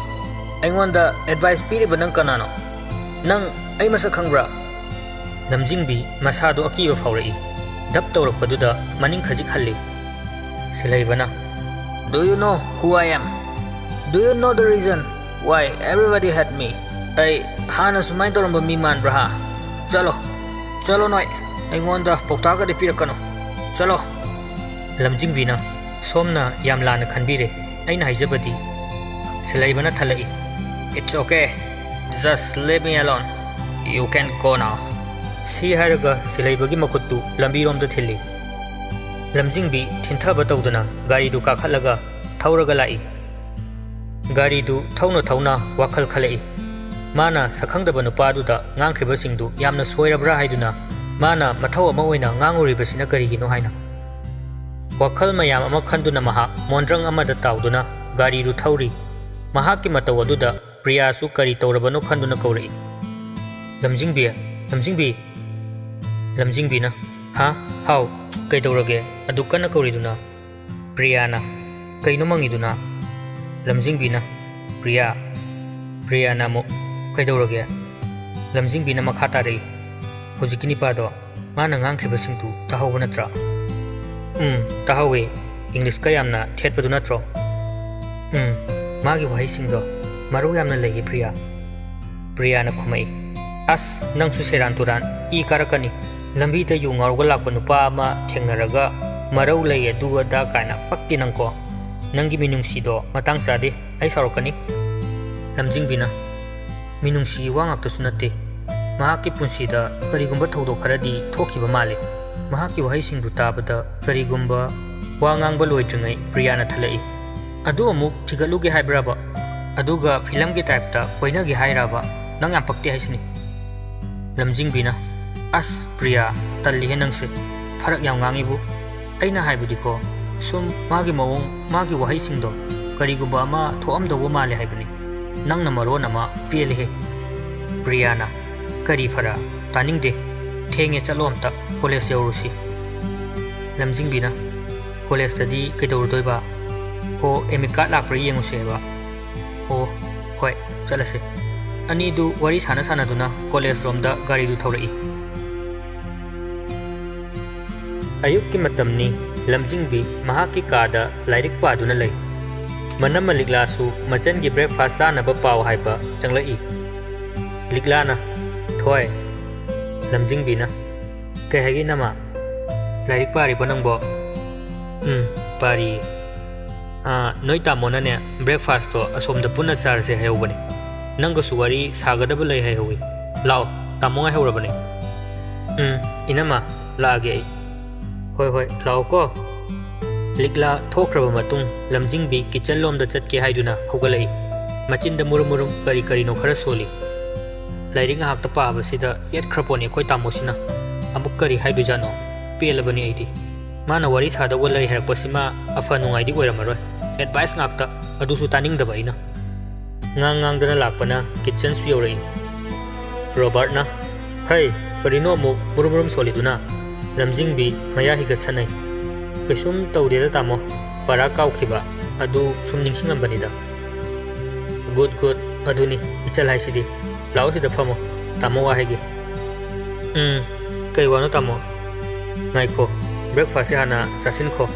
ꯑꯩꯉꯣꯟꯗ ꯑꯦꯗꯚꯥꯏꯁ ꯄꯤꯔꯤꯕ ꯅꯪ ꯀꯅꯥꯅꯣ? ꯅꯪ ꯑꯩ ꯃꯁꯛ ꯈꯪꯕ꯭ꯔꯥ?" ꯂꯝꯖꯤꯡꯕꯤ ꯃꯁꯥꯗꯣ ꯑꯀꯤꯕ ꯐꯥꯎꯔꯛꯏ꯫ ꯙꯞ ꯇꯧꯔꯛꯄꯗꯨꯗ ꯃꯅꯤꯡ ꯈꯖꯤꯛ ꯍꯜꯂꯤ꯫ ꯁꯤꯜꯍꯩꯕꯅ, "Do you know who I am? Do you know the reason why everybody hate me? ꯑꯩ ꯍꯥꯟꯅ ꯁꯨꯃꯥꯏꯅ ꯇꯧꯔꯝꯕ ꯃꯤ ꯃꯥꯟꯕ꯭ꯔꯥ, ꯍꯥ? ꯆꯠꯂꯣ, ꯆꯠꯂꯣ ꯅꯣꯏ꯫ ꯑꯩꯉꯣꯟꯗ ꯄꯥꯎꯇꯥꯛꯀꯗꯤ ꯄꯤꯔꯛꯀꯅꯨ꯫ ꯆꯠꯂꯣ꯫" ꯂꯝꯖꯤꯡꯕꯤꯅ, "ꯁꯣꯝꯅ ꯌꯥꯝ ꯂꯥꯟꯅ ꯈꯟꯕꯤꯔꯦ꯫ ꯑꯩꯅ ꯍꯥꯏꯖꯕꯗꯤ꯫" ꯁꯤꯜꯍꯩꯕꯅ ꯊꯠꯂꯛꯏ, "It's okay. Just leave me alone. You can go now." ꯁꯤ ꯍꯥꯏꯔꯒ ꯁꯤꯜꯍꯩꯕꯒꯤ ꯃꯈꯨꯠꯇꯨ ꯂꯝꯕꯤꯔꯣꯝꯗ ꯊꯤꯜꯂꯤ꯫ ꯂꯝꯖꯤꯡꯕꯤ ꯊꯤꯟꯊꯕ ꯇꯧꯗꯅ ꯒꯥꯔꯤꯗꯨ ꯀꯥꯈꯠꯂꯒ ꯊꯧꯔꯒ ꯂꯥꯛꯏ꯫ ꯒꯥꯔꯤꯗꯨ ꯊꯧꯅ ꯊꯧꯅ ꯋꯥꯈꯜ ꯈꯜꯂꯛꯏ꯫ ꯃꯥꯅ ꯁꯛꯈꯪꯗꯕ ꯅꯨꯄꯥꯗꯨꯗ ꯉꯥꯡꯈ꯭ꯔꯤꯕꯁꯤꯡꯗꯨ ꯌꯥꯝꯅ ꯁꯣꯏꯔꯕ꯭ꯔꯥ ꯍꯥꯏꯗꯨꯅ ꯃꯥꯅ ꯃꯊꯧ ꯑꯃ ꯑꯣꯏꯅ ꯉꯥꯡꯉꯨꯔꯤꯕꯁꯤꯅ ꯀꯔꯤꯒꯤꯅꯣ ꯍꯥꯏꯅ꯫ ꯋꯥꯈꯜ ꯃꯌꯥꯝ ꯑꯃ ꯈꯟꯗꯨꯅ ꯃꯍꯥꯛ ꯃꯣꯟꯗ꯭ꯔꯪ ꯑꯃꯗ ꯇꯥꯎꯗꯨꯅ ꯒꯥꯔꯤꯗꯨ ꯊꯧꯔꯤ꯫ ꯃꯍꯥꯛꯀꯤ ꯃꯇꯧ ꯑꯗꯨꯗ ꯄ꯭ꯔꯤꯌꯥꯁꯨ ꯀꯔꯤ ꯇꯧꯔꯕꯅꯣ ꯈꯟꯗꯨꯅ ꯀꯧꯔꯛꯏ꯫ "ꯂꯝꯖꯤꯡꯕꯤ, ꯂꯝꯖꯤꯡꯕꯤ!" ꯂꯝꯖꯤꯡꯕꯤꯅ, "ꯍꯥ? ꯍꯥꯎ, ꯀꯩꯗꯧꯔꯒꯦ? ꯑꯗꯨꯛ ꯀꯟꯅ ꯀꯧꯔꯤꯗꯨꯅ?" ꯄ꯭ꯔꯤꯌꯥꯅ, "ꯀꯩꯅꯣ ꯃꯪꯉꯤꯗꯨꯅ?" ꯂꯝꯖꯤꯡꯕꯤꯅ, "ꯄ꯭ꯔꯤꯌꯥ!" ꯄ꯭ꯔꯤꯌꯥꯅ ꯑꯃꯨꯛ, "ꯀꯩꯗꯧꯔꯒꯦ?" ꯂꯝꯖꯤꯡꯕꯤꯅ ꯃꯈꯥ ꯇꯥꯔꯛꯏ, "ꯍꯧꯖꯤꯛꯀꯤ ꯅꯤꯄꯥꯗꯣ ꯃꯥꯅ ꯉꯥꯡꯈ꯭ꯔꯤꯕꯁꯤꯡꯗꯨ ꯇꯥꯍꯧꯕ ꯅꯠꯇ꯭ꯔꯥ?" "ꯎꯝ, ꯇꯥꯍꯧꯋꯦ꯫ ꯏꯪꯂꯤꯁꯀ ꯌꯥꯝꯅ ꯊꯦꯠꯄꯗꯨ ꯅꯠꯇ꯭ꯔꯣ?" "ꯎꯝ, ꯃꯥꯒꯤ ꯋꯥꯍꯩꯁꯤꯡꯗꯣ ꯃꯔꯧ ꯌꯥꯝꯅ ꯂꯩꯌꯦ, ꯄ꯭ꯔꯤꯌꯥ꯫" ꯄ꯭ꯔꯤꯌꯥꯅ ꯈꯨꯝꯃꯛꯏ, "ꯑꯁ, ꯅꯪꯁꯨ ꯁꯦꯔꯥꯟ ꯇꯨꯔꯥꯟ, ꯏ ꯀꯥꯔꯛꯀꯅꯤ꯫ ꯂꯝꯕꯤꯗ ꯌꯨ ꯉꯥꯎꯔꯒ ꯂꯥꯛꯄ ꯅꯨꯄꯥ ꯑꯃ ꯊꯦꯡꯅꯔꯒ ꯃꯔꯧ ꯂꯩ ꯑꯗꯨ ꯑꯗꯥ ꯀꯥꯏꯅ ꯄꯛꯇꯦ ꯅꯪꯀꯣ꯫ ꯅꯪꯒꯤ ꯃꯤꯅꯨꯡꯁꯤꯗꯣ ꯃꯇꯥꯡ ꯆꯥꯗꯦ, ꯑꯩ ꯁꯥꯎꯔꯛꯀꯅꯤ꯫" ꯂꯝꯖꯤꯡꯕꯤꯅ, "ꯃꯤꯅꯨꯡꯁꯤꯒꯤ ꯋꯥ ꯉꯥꯛꯇꯁꯨ ꯅꯠꯇꯦ꯫ ꯃꯍꯥꯛꯀꯤ ꯄꯨꯟꯁꯤꯗ ꯀꯔꯤꯒꯨꯝꯕ ꯊꯧꯗꯣꯛ ꯈꯔꯗꯤ ꯊꯣꯛꯈꯤꯕ ꯃꯥꯜꯂꯤ꯫" ꯃꯍꯥꯛꯀꯤ ꯋꯥꯍꯩꯁꯤꯡꯗꯨ ꯇꯥꯕꯗ ꯀꯔꯤꯒꯨꯝꯕ ꯋꯥ ꯉꯥꯡꯕ ꯂꯣꯏꯗ꯭ꯔꯤꯉꯩ ꯄ꯭ꯔꯤꯌꯥꯅ ꯊꯠꯂꯛꯏ, "ꯑꯗꯨ ꯑꯃꯨꯛ ꯊꯤꯒꯠꯂꯨꯒꯦ ꯍꯥꯏꯕ꯭ꯔꯕ? ꯑꯗꯨꯒ ꯐꯤꯂꯝꯒꯤ ꯇꯥꯏꯞꯇ ꯀꯣꯏꯅꯒꯦ ꯍꯥꯏꯔꯕ? ꯅꯪ ꯌꯥꯝ ꯄꯛꯇꯦ ꯍꯥꯏꯁꯤꯅꯤ꯫" ꯂꯝꯖꯤꯡꯕꯤꯅ, "ꯑꯁ ꯄ꯭ꯔꯤꯌꯥ, ꯇꯜꯂꯤꯍꯦ ꯅꯪꯁꯦ꯫ ꯐꯔꯛ ꯌꯥꯝ ꯉꯥꯡꯉꯤꯕꯨ꯫ ꯑꯩꯅ ꯍꯥꯏꯕꯗꯤꯀꯣ, ꯁꯨꯝ ꯃꯥꯒꯤ ꯃꯑꯣꯡ, ꯃꯥꯒꯤ ꯋꯥꯍꯩꯁꯤꯡꯗꯣ ꯀꯔꯤꯒꯨꯝꯕ ꯑꯃ ꯊꯣꯛꯑꯝꯗꯧꯕ ꯃꯥꯜꯂꯦ ꯍꯥꯏꯕꯅꯤ꯫ ꯅꯪꯅ ꯃꯔꯣꯟ ꯑꯃ ꯄꯦꯜꯂꯤꯍꯦ꯫" ꯄ꯭ꯔꯤꯌꯥꯅ, "ꯀꯔꯤ ꯐꯔꯛ? ꯇꯥꯅꯤꯡꯗꯦ꯫ ꯊꯦꯡꯉꯦ, ꯆꯠꯂꯣ ꯑꯝꯇ, ꯀꯣꯂꯦꯖ ꯌꯧꯔꯨꯁꯤ꯫" ꯂꯝꯖꯤꯡꯕꯤꯅ, "ꯀꯣꯂꯦꯖꯇꯗꯤ ꯀꯩꯗꯧꯔꯨꯗꯣꯏꯕ? ꯑꯣ, ꯑꯦꯃꯤꯠ ꯀꯥꯔꯗ ꯂꯥꯛꯄ꯭ꯔꯥ ꯌꯦꯡꯉꯨꯁꯦ ꯍꯥꯏꯕ꯫ ꯑꯣ, ꯍꯣꯏ, ꯆꯠꯂꯁꯦ꯫" ꯑꯅꯤꯗꯨ ꯋꯥꯔꯤ ꯁꯥꯟꯅ ꯁꯥꯟꯅꯗꯨꯅ ꯀꯣꯂꯦꯖ ꯔꯣꯝꯗ ꯒꯥꯔꯤꯗꯨ ꯊꯧꯔꯛꯏ꯫ ꯑꯌꯨꯛꯀꯤ ꯃꯇꯝꯅꯤ꯫ ꯂꯝꯖꯤꯡꯕꯤ ꯃꯍꯥꯛꯀꯤ ꯀꯥꯗ ꯂꯥꯏꯔꯤꯛ ꯄꯥꯗꯨꯅ ꯂꯩ꯫ ꯃꯅꯝꯃ ꯂꯤꯛꯂꯥꯁꯨ ꯃꯆꯟꯒꯤ ꯕ꯭ꯔꯦꯛꯐꯥꯁ ꯆꯥꯅꯕ ꯄꯥꯎ ꯍꯥꯏꯕ ꯆꯪꯂꯛꯏ꯫ ꯂꯤꯛꯂꯥꯅ, "ꯊꯣꯏ꯫" ꯂꯝꯖꯤꯡꯕꯤꯅ, "ꯀꯩ ꯍꯥꯏꯒꯦ ꯏꯅꯝꯃ? ꯂꯥꯏꯔꯤꯛ ꯄꯥꯔꯤꯕꯣ ꯅꯪꯕꯣ?" "ꯎꯝ, ꯄꯥꯔꯤꯌꯦ꯫ ꯑꯥ, ꯅꯣꯏ ꯇꯥꯃꯣꯅꯅꯦ ꯕ꯭ꯔꯦꯛꯐꯥꯁꯇꯣ ꯑꯁꯣꯝꯗ ꯄꯨꯟꯅ ꯆꯥꯔꯁꯦ ꯍꯥꯏꯍꯧꯕꯅꯦ꯫ ꯅꯪꯒꯁꯨ ꯋꯥꯔꯤ ꯁꯥꯒꯗꯕ ꯂꯩ ꯍꯥꯏꯍꯧꯋꯤ꯫ ꯂꯥꯛꯑꯣ, ꯇꯥꯃꯣ ꯉꯥꯏꯍꯧꯔꯕꯅꯦ꯫" "ꯎꯝ, ꯏꯅꯝꯃ, ꯂꯥꯛꯑꯒꯦ ꯑꯩ꯫" "ꯍꯣꯏ, ꯍꯣꯏ, ꯂꯥꯛꯑꯣꯀꯣ꯫" ꯂꯤꯛꯂꯥ ꯊꯣꯛꯈ꯭ꯔꯕ ꯃꯇꯨꯡ, ꯂꯝꯖꯤꯡꯕꯤ ꯀꯤꯠꯆꯟ ꯂꯣꯝꯗ ꯆꯠꯀꯦ ꯍꯥꯏꯗꯨꯅ ꯍꯧꯒꯠꯂꯛꯏ꯫ ꯃꯆꯤꯟꯗ ꯃꯨꯔꯨꯝ ꯃꯨꯔꯨꯝ ꯀꯔꯤ ꯀꯔꯤꯅꯣ ꯈꯔ ꯁꯣꯜꯂꯤ꯫ ꯂꯥꯏꯔꯤꯛ ꯉꯥꯏꯍꯥꯛꯇ ꯄꯥꯕꯁꯤꯗ ꯌꯦꯠꯈ꯭ꯔ ꯄꯣꯠꯅꯤ ꯑꯩꯈꯣꯏ ꯇꯥꯃꯣꯁꯤꯅ꯫ ꯑꯃꯨꯛ ꯀꯔꯤ ꯍꯥꯏꯗꯣꯏꯖꯥꯠꯅꯣ? ꯄꯦꯜꯂꯕꯅꯤ ꯑꯩꯗꯤ꯫ ꯃꯥꯅ ꯋꯥꯔꯤ ꯁꯥꯗꯧꯕ ꯂꯩ ꯍꯥꯏꯔꯛꯄꯁꯤꯃ ꯑꯐ ꯅꯨꯡꯉꯥꯏꯗꯤ ꯑꯣꯏꯔꯝꯃꯔꯣꯏ꯫ ꯑꯦꯗꯚꯥꯏꯁ ꯉꯥꯛꯇ, ꯑꯗꯨꯁꯨ ꯇꯥꯅꯤꯡꯗꯕ ꯑꯩꯅ꯫ ꯉꯥꯡ ꯉꯥꯡꯗꯅ ꯂꯥꯛꯄꯅ ꯀꯤꯠꯆꯟꯁꯨ ꯌꯧꯔꯛꯏ꯫ ꯔꯣꯕꯥꯔꯠꯅ, "ꯍꯩ, ꯀꯔꯤꯅꯣ ꯑꯃꯨꯛ ꯃꯨꯔꯨꯝ ꯃꯨꯔꯨꯝ ꯁꯣꯜꯂꯤꯗꯨꯅ?" ꯂꯝꯖꯤꯡꯕꯤ ꯃꯌꯥ ꯍꯤꯒꯠꯁꯟꯅꯩ꯫ "ꯀꯩꯁꯨꯝ ꯇꯧꯗꯦꯗ ꯇꯥꯃꯣ, ꯄꯔꯥ ꯀꯥꯎꯈꯤꯕ ꯑꯗꯨ ꯁꯨꯝ ꯅꯤꯡꯁꯤꯡꯉꯝꯕꯅꯤꯗ꯫" "ꯒꯨꯗ, ꯒꯨꯗ, ꯑꯗꯨꯅꯤ ꯏꯆꯜ ꯍꯥꯏꯁꯤꯗꯤ꯫ ꯂꯥꯛꯑꯣ, ꯁꯤꯗ ꯐꯝꯃꯣ, ꯇꯥꯃꯣ ꯋꯥ ꯍꯥꯏꯒꯦ꯫" "ꯎꯝ, ꯀꯩ ꯋꯥꯅꯣ ꯇꯥꯃꯣ?" "ꯉꯥꯏꯈꯣ, ꯕ꯭ꯔꯦꯛꯐꯥꯁꯁꯦ ꯍꯥꯟꯅ ꯆꯥꯁꯤꯟꯈꯣ꯫"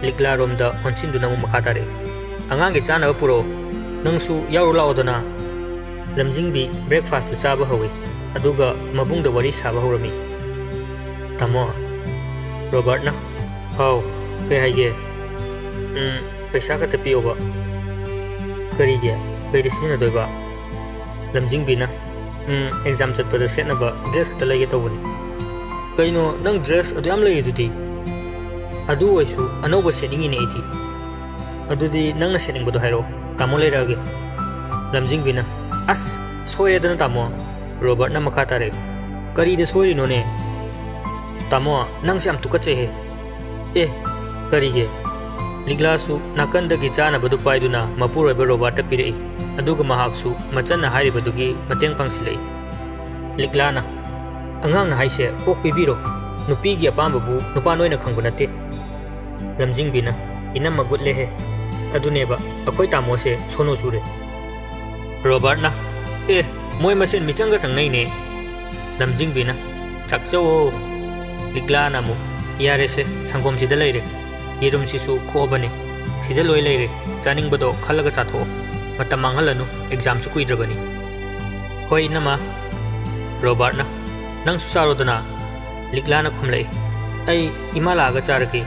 ꯂꯤꯛꯂꯥꯔꯣꯝꯗ ꯑꯣꯟꯁꯤꯟꯗꯨꯅ ꯑꯃꯨꯛ ꯃꯈꯥ ꯇꯥꯔꯛꯏ꯫ "ꯑꯉꯥꯡꯒꯤ ꯆꯥꯅꯕ ꯄꯨꯔꯛꯑꯣ, ꯅꯪꯁꯨ ꯌꯥꯎꯔꯨ ꯂꯥꯛꯑꯣꯗꯅ꯫" ꯂꯝꯖꯤꯡꯕꯤ ꯕ꯭ꯔꯦꯛꯐꯥꯁꯇꯨ ꯆꯥꯕ ꯍꯧꯏ, ꯑꯗꯨꯒ ꯃꯕꯨꯡꯗ ꯋꯥꯔꯤ ꯁꯥꯕ ꯍꯧꯔꯝꯃꯤ꯫ "ꯇꯥꯃꯣ꯫" ꯔꯣꯕꯥꯔꯠꯅ, "ꯍꯥꯎ, ꯀꯩ ꯍꯥꯏꯒꯦ?" "ꯎꯝ, ꯄꯩꯁꯥ ꯈꯛꯇ ꯄꯤꯌꯣꯕ꯫" "ꯀꯔꯤꯒꯤ? ꯀꯩꯗ ꯁꯤꯖꯤꯟꯅꯗꯣꯏꯕ?" ꯂꯝꯖꯤꯡꯕꯤꯅ, "ꯎꯝ, ꯑꯦꯛꯖꯥꯝ ꯆꯠꯄꯗ ꯁꯦꯠꯅꯕ ꯗ꯭ꯔꯦꯁ ꯈꯛꯇ ꯂꯩꯒꯦ ꯇꯧꯕꯅꯤ꯫" "ꯀꯩꯅꯣ, ꯅꯪ ꯗ꯭ꯔꯦꯁ ꯑꯗꯨ ꯌꯥꯝ ꯂꯩ ꯑꯗꯨꯗꯤ?" "ꯑꯗꯨ ꯑꯣꯏꯁꯨ ꯑꯅꯧꯕ ꯁꯦꯠꯅꯤꯡꯉꯤꯅꯦ ꯑꯩꯗꯤ꯫" "ꯑꯗꯨꯗꯤ ꯅꯪꯅ ꯁꯦꯠꯅꯤꯡꯕꯗꯣ ꯍꯥꯏꯔꯛꯑꯣ, ꯇꯥꯃꯣ ꯂꯩꯔꯛꯑꯒꯦ꯫" ꯂꯝꯖꯤꯡꯕꯤꯅ, "ꯑꯁ, ꯁꯣꯏꯔꯦꯗꯅ ꯇꯥꯃꯣ꯫" ꯔꯣꯕꯥꯔꯠꯅ ꯃꯈꯥ ꯇꯥꯔꯛꯏ, "ꯀꯔꯤꯗ ꯁꯣꯏꯔꯤꯅꯣꯅꯦ? ꯇꯥꯃꯣ, ꯅꯪꯁꯦ ꯌꯥꯝ ꯇꯨꯀꯠꯆꯩꯍꯦ꯫" "ꯑꯦ, ꯀꯔꯤꯒꯤ?" ꯂꯤꯛꯂꯥꯁꯨ ꯅꯥꯀꯟꯗꯒꯤ ꯆꯥꯅꯕꯗꯨ ꯄꯥꯏꯗꯨꯅ ꯃꯄꯨꯔꯣꯏꯕ ꯔꯣꯕꯥꯔꯠꯇ ꯄꯤꯔꯛꯏ, ꯑꯗꯨꯒ ꯃꯍꯥꯛꯁꯨ ꯃꯆꯟꯅ ꯍꯥꯏꯔꯤꯕꯗꯨꯒꯤ ꯃꯇꯦꯡ ꯄꯥꯡꯁꯤꯜꯂꯛꯏ꯫ ꯂꯤꯛꯂꯥꯅ, "ꯑꯉꯥꯡꯅ ꯍꯥꯏꯁꯦ ꯀꯣꯛ ꯄꯤꯕꯤꯔꯣ, ꯅꯨꯄꯤꯒꯤ ꯑꯄꯥꯝꯕꯕꯨ ꯅꯨꯄꯥ ꯅꯣꯏꯅ ꯈꯪꯕ ꯅꯠꯇꯦ꯫" ꯂꯝꯖꯤꯡꯕꯤꯅ, "ꯏꯅꯝꯃ ꯒꯨꯠꯂꯦꯍꯦ, ꯑꯗꯨꯅꯦꯕ ꯑꯩꯈꯣꯏ ꯇꯥꯃꯣꯁꯦ ꯁꯣꯅꯣ ꯆꯨꯔꯦ꯫" ꯔꯣꯕꯥꯔꯠꯅ, "ꯑꯦ, ꯃꯣꯏ ꯃꯁꯦꯟ ꯃꯤꯆꯪꯒ ꯆꯪꯅꯩꯅꯦ꯫" ꯂꯝꯖꯤꯡꯕꯤꯅ, "ꯆꯥꯛꯆꯧꯋꯣ꯫" ꯂꯤꯛꯂꯥꯅ ꯑꯃꯨꯛ, "ꯌꯥꯔꯦꯁꯦ, ꯁꯪꯒꯣꯝꯁꯤꯗ ꯂꯩꯔꯦ, ꯌꯦꯔꯨꯝꯁꯤꯁꯨ ꯈꯣꯛꯑꯕꯅꯦ, ꯁꯤꯗ ꯂꯣꯏ ꯂꯩꯔꯦ, ꯆꯥꯅꯤꯡꯕꯗꯣ ꯈꯜꯂꯒ ꯆꯥꯊꯣꯛꯑꯣ, ꯃꯇꯝ ꯃꯥꯡꯍꯜꯂꯅꯨ, ꯑꯦꯛꯖꯥꯝꯁꯨ ꯀꯨꯏꯗ꯭ꯔꯕꯅꯤ꯫" "ꯍꯣꯏ, ꯏꯅꯝꯃ꯫" ꯔꯣꯕꯥꯔꯠꯅ, "ꯅꯪꯁꯨ ꯆꯥꯔꯣꯗꯅ꯫" ꯂꯤꯛꯂꯥꯅ ꯈꯨꯝꯂꯛꯏ, "ꯑꯩ ꯏꯃꯥ ꯂꯥꯛꯑꯒ ꯆꯥꯔꯒꯦ꯫"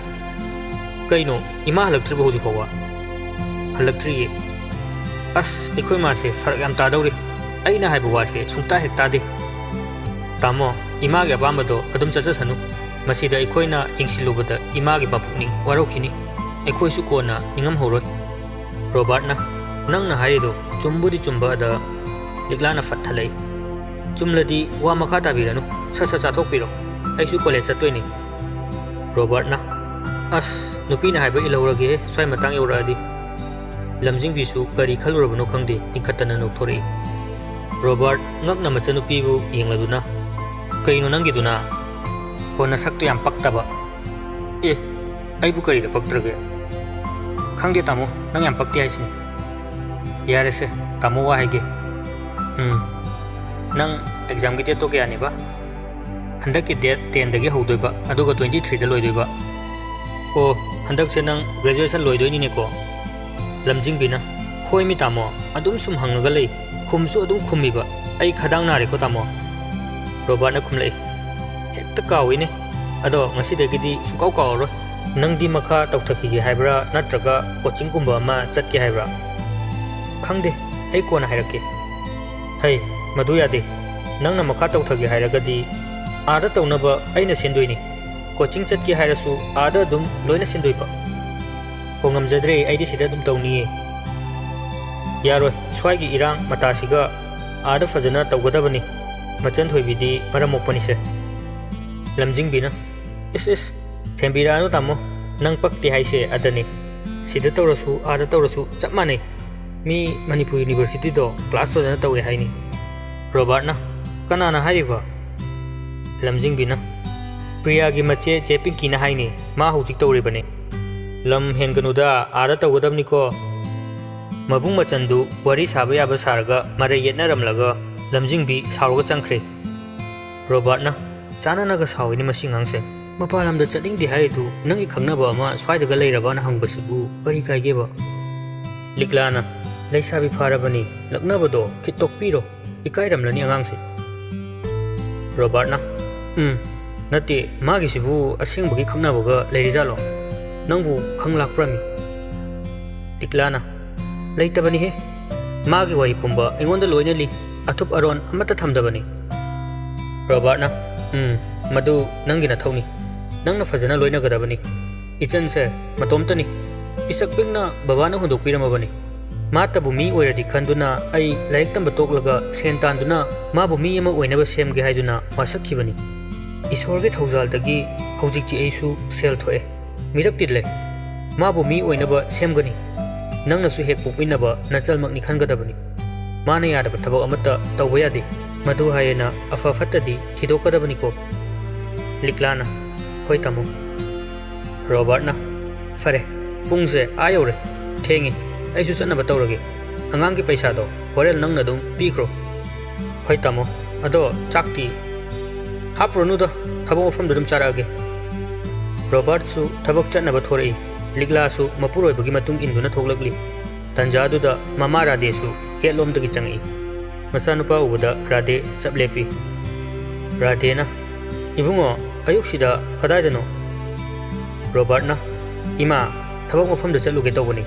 "ꯀꯩꯅꯣ, ꯏꯃꯥ ꯍꯜꯂꯛꯇ꯭ꯔꯤꯕꯣ ꯍꯧꯖꯤꯛ ꯐꯥꯎꯕ?" "ꯍꯜꯂꯛꯇ꯭ꯔꯤꯌꯦ꯫" "ꯑꯁ, ꯑꯩꯈꯣꯏ ꯃꯥꯁꯦ ꯐꯔꯛ ꯌꯥꯝ ꯇꯥꯗꯧꯔꯤ꯫ ꯑꯩꯅ ꯍꯥꯏꯕ ꯋꯥꯁꯦ ꯁꯨꯡꯇꯥ ꯍꯦꯛ ꯇꯥꯗꯦ꯫" "ꯇꯥꯃꯣ, ꯏꯃꯥꯒꯤ ꯑꯄꯥꯝꯕꯗꯣ ꯑꯗꯨꯝ ꯆꯠꯆꯁꯅꯨ꯫ ꯃꯁꯤꯗ ꯑꯩꯈꯣꯏꯅ ꯌꯦꯡꯁꯤꯜꯂꯨꯕꯗ ꯏꯃꯥꯒꯤ ꯃꯄꯨꯛꯅꯤꯡ ꯋꯥꯔꯧꯈꯤꯅꯤ꯫ ꯑꯩꯈꯣꯏꯁꯨ ꯀꯣꯟꯅ ꯅꯤꯡꯉꯝꯍꯧꯔꯣꯏ꯫ ꯔꯣꯕꯥꯔꯠꯅ, "ꯅꯪꯅ ꯍꯥꯏꯔꯤꯗꯣ ꯆꯨꯝꯕꯨꯗꯤ ꯆꯨꯝꯕ ꯑꯗ," ꯂꯤꯛꯂꯥꯅ ꯐꯠ ꯊꯠꯂꯛꯏ꯫ "ꯆꯨꯝꯂꯗꯤ ꯋꯥ ꯃꯈꯥ ꯇꯥꯕꯤꯔꯅꯨ, ꯁꯠ ꯁꯠ ꯆꯥꯊꯣꯛꯄꯤꯔꯣ, ꯑꯩꯁꯨ ꯀꯣꯂꯦꯖ ꯆꯠꯇꯣꯏꯅꯤ꯫" ꯔꯣꯕꯥꯔꯠꯅ, "ꯑꯁ, ꯅꯨꯄꯤꯅ ꯍꯥꯏꯕ ꯏꯜꯍꯧꯔꯒꯦꯍꯦ, ꯁ꯭ꯋꯥꯏ ꯃꯇꯥꯡ ꯌꯧꯔꯛꯑꯗꯤ꯫" ꯂꯝꯖꯤꯡꯕꯤꯁꯨ ꯀꯔꯤ ꯈꯜꯂꯨꯔꯕꯅꯣ ꯈꯪꯗꯦ, ꯇꯤꯡꯈꯠꯇꯅ ꯅꯣꯛꯊꯣꯔꯛꯏ꯫ ꯔꯣꯕꯥꯔꯠ ꯉꯛꯅ ꯃꯆꯟꯅꯨꯄꯤꯕꯨ ꯌꯦꯡꯂꯗꯨꯅ, "ꯀꯩꯅꯣ ꯅꯪꯒꯤꯗꯨꯅ? ꯍꯣ, ꯅꯁꯛꯇꯣ ꯌꯥꯝ ꯄꯛꯇꯕ꯫" "ꯑꯦ, ꯑꯩꯕꯨ ꯀꯔꯤꯗ ꯄꯛꯇ꯭ꯔꯒꯦ?" "ꯈꯪꯗꯦ ꯇꯥꯃꯣ, ꯅꯪ ꯌꯥꯝ ꯄꯛꯇꯦ ꯍꯥꯏꯁꯤꯅꯤ꯫" "ꯌꯥꯔꯦꯁꯦ, ꯇꯥꯃꯣ ꯋꯥ ꯍꯥꯏꯒꯦ꯫ ꯎꯝ, ꯅꯪ ꯑꯦꯛꯖꯥꯝꯒꯤ ꯗꯦꯠꯇꯣ ꯀꯌꯥꯅꯦꯕ?" "ꯍꯟꯗꯛꯀꯤ ꯗꯦꯠ ꯇꯦꯟꯗꯒꯤ ꯍꯧꯗꯣꯏꯕ, ꯑꯗꯨꯒ ꯇ꯭ꯋꯦꯟꯇꯤ ꯊ꯭ꯔꯤꯗ ꯂꯣꯏꯗꯣꯏꯕ꯫" "ꯑꯣ, ꯍꯟꯗꯛꯁꯦ ꯅꯪ ꯒ꯭ꯔꯦꯖꯨꯑꯦꯁꯟ ꯂꯣꯏꯗꯣꯏꯅꯤꯅꯦꯀꯣ?" ꯂꯝꯖꯤꯡꯕꯤꯅ, "ꯍꯣꯏꯃꯤ ꯇꯥꯃꯣ, ꯑꯗꯨꯝ ꯁꯨꯝ ꯍꯪꯉꯒ ꯂꯩ, ꯈꯨꯝꯁꯨ ꯑꯗꯨꯝ ꯈꯨꯝꯃꯤꯕ, ꯑꯩ ꯈꯗꯥꯡ ꯅꯥꯔꯦꯀꯣ ꯇꯥꯃꯣ꯫" ꯔꯣꯕꯥꯔꯠꯅ ꯈꯨꯝꯂꯛꯏ, "ꯍꯦꯛꯇ ꯀꯥꯎꯏꯅꯦ꯫ ꯑꯗꯣ ꯉꯁꯤꯗꯒꯤꯗꯤ ꯁꯨꯡꯀꯥꯎ ꯀꯥꯎꯔꯔꯣꯏ꯫ ꯅꯪꯗꯤ ꯃꯈꯥ ꯇꯧꯊꯈꯤꯒꯦ ꯍꯥꯏꯕ꯭ꯔꯥ, ꯅꯠꯇ꯭ꯔꯒ ꯀꯣꯆꯤꯡꯒꯨꯝꯕ ꯑꯃ ꯆꯠꯀꯦ ꯍꯥꯏꯕ꯭ꯔꯥ?" "ꯈꯪꯗꯦ, ꯑꯩ ꯀꯣꯟꯅ ꯍꯥꯏꯔꯛꯀꯦ꯫" "ꯍꯩ, ꯃꯗꯨ ꯌꯥꯗꯦ꯫ ꯅꯪꯅ ꯃꯈꯥ ꯇꯧꯊꯒꯦ ꯍꯥꯏꯔꯒꯗꯤ ꯑꯥꯗ ꯇꯧꯅꯕ ꯑꯩꯅ ꯁꯤꯟꯗꯣꯏꯅꯤ꯫ ꯀꯣꯆꯤꯡ ꯆꯠꯀꯦ ꯍꯥꯏꯔꯁꯨ ꯑꯥꯗ ꯑꯗꯨꯝ ꯂꯣꯏꯅ ꯁꯤꯟꯗꯣꯏꯕ꯫" "ꯍꯣ, ꯉꯝꯖꯗ꯭ꯔꯦ, ꯑꯩꯗꯤ ꯁꯤꯗ ꯑꯗꯨꯝ ꯇꯧꯅꯤꯌꯦ꯫" "ꯌꯥꯔꯣꯏ, ꯁ꯭ꯋꯥꯏꯒꯤ ꯏꯔꯥꯡ ꯃꯇꯥꯁꯤꯒ ꯑꯥꯗ ꯐꯖꯅ ꯇꯧꯒꯗꯕꯅꯤ꯫ ꯃꯆꯟ ꯊꯣꯏꯕꯤꯗꯤ ꯃꯔꯝ ꯃꯣꯛꯄꯅꯤꯁꯦ꯫" ꯂꯝꯖꯤꯡꯕꯤꯅ, "ꯏꯁ ꯏꯁ, ꯊꯦꯝꯕꯤꯔꯛꯑꯅꯨ ꯇꯥꯃꯣ, ꯅꯪ ꯄꯛꯇꯦ ꯍꯥꯏꯁꯦ ꯑꯗꯅꯤ꯫ ꯁꯤꯗ ꯇꯧꯔꯁꯨ ꯑꯥꯗ ꯇꯧꯔꯁꯨ ꯆꯞ ꯃꯥꯟꯅꯩ꯫ ꯃꯤ ꯃꯅꯤꯄꯨꯔ ꯌꯨꯅꯤꯚꯔꯁꯤꯇꯤꯗꯣ ꯀ꯭ꯂꯥꯁ ꯐꯖꯅ ꯇꯧꯋꯦ ꯍꯥꯏꯅꯤ꯫" ꯔꯣꯕꯥꯔꯠꯅ, "ꯀꯅꯥꯅ ꯍꯥꯏꯔꯤꯕ?" ꯂꯝꯖꯤꯡꯕꯤꯅ, "ꯄ꯭ꯔꯤꯌꯥꯒꯤ ꯃꯆꯦ ꯆꯦ ꯄꯤꯡꯀꯤꯅ ꯍꯥꯏꯅꯤ, ꯃꯥ ꯍꯧꯖꯤꯛ ꯇꯧꯔꯤꯕꯅꯤ꯫" "ꯂꯝ ꯍꯦꯟꯒꯅꯨꯗ, ꯑꯥꯗ ꯇꯧꯒꯗꯕꯅꯤꯀꯣ꯫" ꯃꯕꯨꯡ ꯃꯆꯟꯗꯨ ꯋꯥꯔꯤ ꯁꯥꯕ ꯌꯥꯕ ꯁꯥꯔꯒ ꯃꯔꯩ ꯌꯦꯠꯅꯔꯝꯂꯒ ꯂꯝꯖꯤꯡꯕꯤ ꯁꯥꯎꯔꯒ ꯆꯪꯈ꯭ꯔꯦ꯫ ꯔꯣꯕꯥꯔꯠꯅ, "ꯆꯥꯟꯅꯅꯒ ꯁꯥꯎꯏꯅꯦ ꯃꯁꯤ ꯑꯉꯥꯡꯁꯦ꯫ ꯃꯄꯥꯟ ꯂꯝꯗ ꯆꯠꯅꯤꯡꯗꯦ ꯍꯥꯏꯔꯤꯗꯨ ꯅꯪꯒꯤ ꯈꯪꯅꯕ ꯑꯃ ꯁ꯭ꯋꯥꯏꯗꯒ ꯂꯩꯔꯕꯅ ꯍꯪꯕꯁꯤꯕꯨ ꯀꯔꯤ ꯀꯥꯏꯒꯦꯕ?" ꯂꯤꯛꯂꯥꯅ, "ꯂꯩꯁꯥꯕꯤ ꯐꯥꯔꯕꯅꯤ, ꯂꯛꯅꯕꯗꯣ ꯈꯤꯠꯇꯣꯛꯄꯤꯔꯣ, ꯏꯀꯥꯏꯔꯝꯂꯅꯤ ꯑꯉꯥꯡꯁꯦ꯫" ꯔꯣꯕꯥꯔꯠꯅ, "ꯎꯝ, ꯅꯠꯇꯦ, ꯃꯥꯒꯤꯁꯤꯕꯨ ꯑꯁꯦꯡꯕꯒꯤ ꯈꯪꯅꯕꯒ ꯂꯩꯔꯤꯖꯥꯠꯂꯣ? ꯅꯪꯕꯨ ꯈꯪ ꯂꯥꯛꯄ꯭ꯔꯃꯤ?" ꯂꯤꯛꯂꯥꯅ, "ꯂꯩꯇꯕꯅꯤꯍꯦ, ꯃꯥꯒꯤ ꯋꯥꯔꯤ ꯄꯨꯝꯕ ꯑꯩꯉꯣꯟꯗ ꯂꯣꯏꯅ ꯂꯤ, ꯑꯊꯨꯞ ꯑꯔꯣꯟ ꯑꯃꯠꯇ ꯊꯝꯗꯕꯅꯤ꯫" ꯔꯣꯕꯥꯔꯠꯅ, "ꯎꯝ, ꯃꯗꯨ ꯅꯪꯒꯤ ꯅꯊꯧꯅꯤ꯫ ꯅꯪꯅ ꯐꯖꯅ ꯂꯣꯏꯅꯒꯗꯕꯅꯤ꯫ ꯏꯆꯟꯁꯦ ꯃꯇꯣꯝꯇꯅꯤ꯫ ꯄꯤꯁꯛ ꯄꯤꯛꯅ ꯕꯕꯥꯅ ꯍꯨꯟꯗꯣꯛꯄꯤꯔꯝꯃꯕꯅꯤ꯫ ꯃꯥꯇꯕꯨ ꯃꯤ ꯑꯣꯏꯔꯗꯤ ꯈꯟꯗꯨꯅ ꯑꯩ ꯂꯥꯏꯔꯤꯛ ꯇꯝꯕ ꯇꯣꯛꯂꯒ ꯁꯦꯟ ꯇꯥꯟꯗꯨꯅ ꯃꯥꯕꯨ ꯃꯤ ꯑꯃ ꯑꯣꯏꯅꯕ ꯁꯦꯝꯒꯦ ꯍꯥꯏꯗꯨꯅ ꯋꯥꯁꯛꯈꯤꯕꯅꯤ꯫ ꯏꯁꯣꯔꯒꯤ ꯊꯧꯖꯥꯜꯗꯒꯤ ꯍꯧꯖꯤꯛꯇꯤ ꯑꯩꯁꯨ ꯁꯦꯜ ꯊꯣꯛꯑꯦ꯫ ꯃꯤꯔꯛ ꯇꯤꯜꯂꯦ꯫ ꯃꯥꯕꯨ ꯃꯤ ꯑꯣꯏꯅꯕ ꯁꯦꯝꯒꯅꯤ꯫ ꯅꯪꯅꯁꯨ ꯍꯦꯛ ꯄꯣꯛꯃꯤꯟꯅꯕ ꯅꯆꯜꯃꯛꯅꯤ ꯈꯟꯒꯗꯕꯅꯤ꯫ ꯃꯥꯅ ꯌꯥꯗꯕ ꯊꯕꯛ ꯑꯃꯠꯇ ꯇꯧꯕ ꯌꯥꯗꯦ꯫ ꯃꯗꯨ ꯍꯥꯏꯌꯦꯅ ꯑꯐ ꯐꯠꯇꯗꯤ ꯊꯤꯗꯣꯛꯀꯗꯕꯅꯤꯀꯣ꯫ ꯂꯤꯛꯂꯥꯅ, "ꯍꯣꯏ ꯇꯥꯃꯣ꯫" ꯔꯣꯕꯥꯔꯠꯅ, "ꯐꯔꯦ, ꯄꯨꯡꯁꯦ ꯑꯥ ꯌꯧꯔꯦ꯫ ꯊꯦꯡꯉꯦ꯫ ꯑꯩꯁꯨ ꯆꯠꯅꯕ ꯇꯧꯔꯒꯦ꯫ ꯑꯉꯥꯡꯒꯤ ꯄꯩꯁꯥꯗꯣ ꯍꯣꯔꯦꯟ ꯅꯪꯅ ꯑꯗꯨꯝ ꯄꯤꯈ꯭ꯔꯣ꯫" "ꯍꯣꯏ ꯇꯥꯃꯣ꯫ ꯑꯗꯣ ꯆꯥꯛꯇꯤ?" "ꯍꯥꯞꯄꯨꯔꯅꯨꯗ, ꯊꯕꯛ ꯃꯐꯝꯗ ꯑꯗꯨꯝ ꯆꯥꯔꯛꯑꯒꯦ꯫" ꯔꯣꯕꯥꯔꯠꯁꯨ ꯊꯕꯛ ꯆꯠꯅꯕ ꯊꯣꯔꯛꯏ꯫ ꯂꯤꯛꯂꯥꯁꯨ ꯃꯄꯨꯔꯣꯏꯕꯒꯤ ꯃꯇꯨꯡ ꯏꯟꯗꯨꯅ ꯊꯣꯛꯂꯛꯂꯤ꯫ ꯇꯟꯖꯥꯗꯨꯗ ꯃꯃꯥ ꯔꯥꯙꯦꯁꯨ ꯒꯦꯠꯂꯣꯝꯗꯒꯤ ꯆꯪꯉꯛꯏ꯫ ꯃꯆꯥꯅꯨꯄꯥ ꯎꯕꯗ ꯔꯥꯙꯦ ꯆꯞ ꯂꯦꯞꯄꯤ꯫ ꯔꯥꯙꯦꯅ, "ꯏꯕꯨꯡꯉꯣ, ꯑꯌꯨꯛꯁꯤꯗ ꯀꯗꯥꯏꯗꯅꯣ?" ꯔꯣꯕꯥꯔꯠꯅ, "ꯏꯃꯥ, ꯊꯕꯛ ꯃꯐꯝꯗ ꯆꯠꯂꯨꯒꯦ ꯇꯧꯕꯅꯤ꯫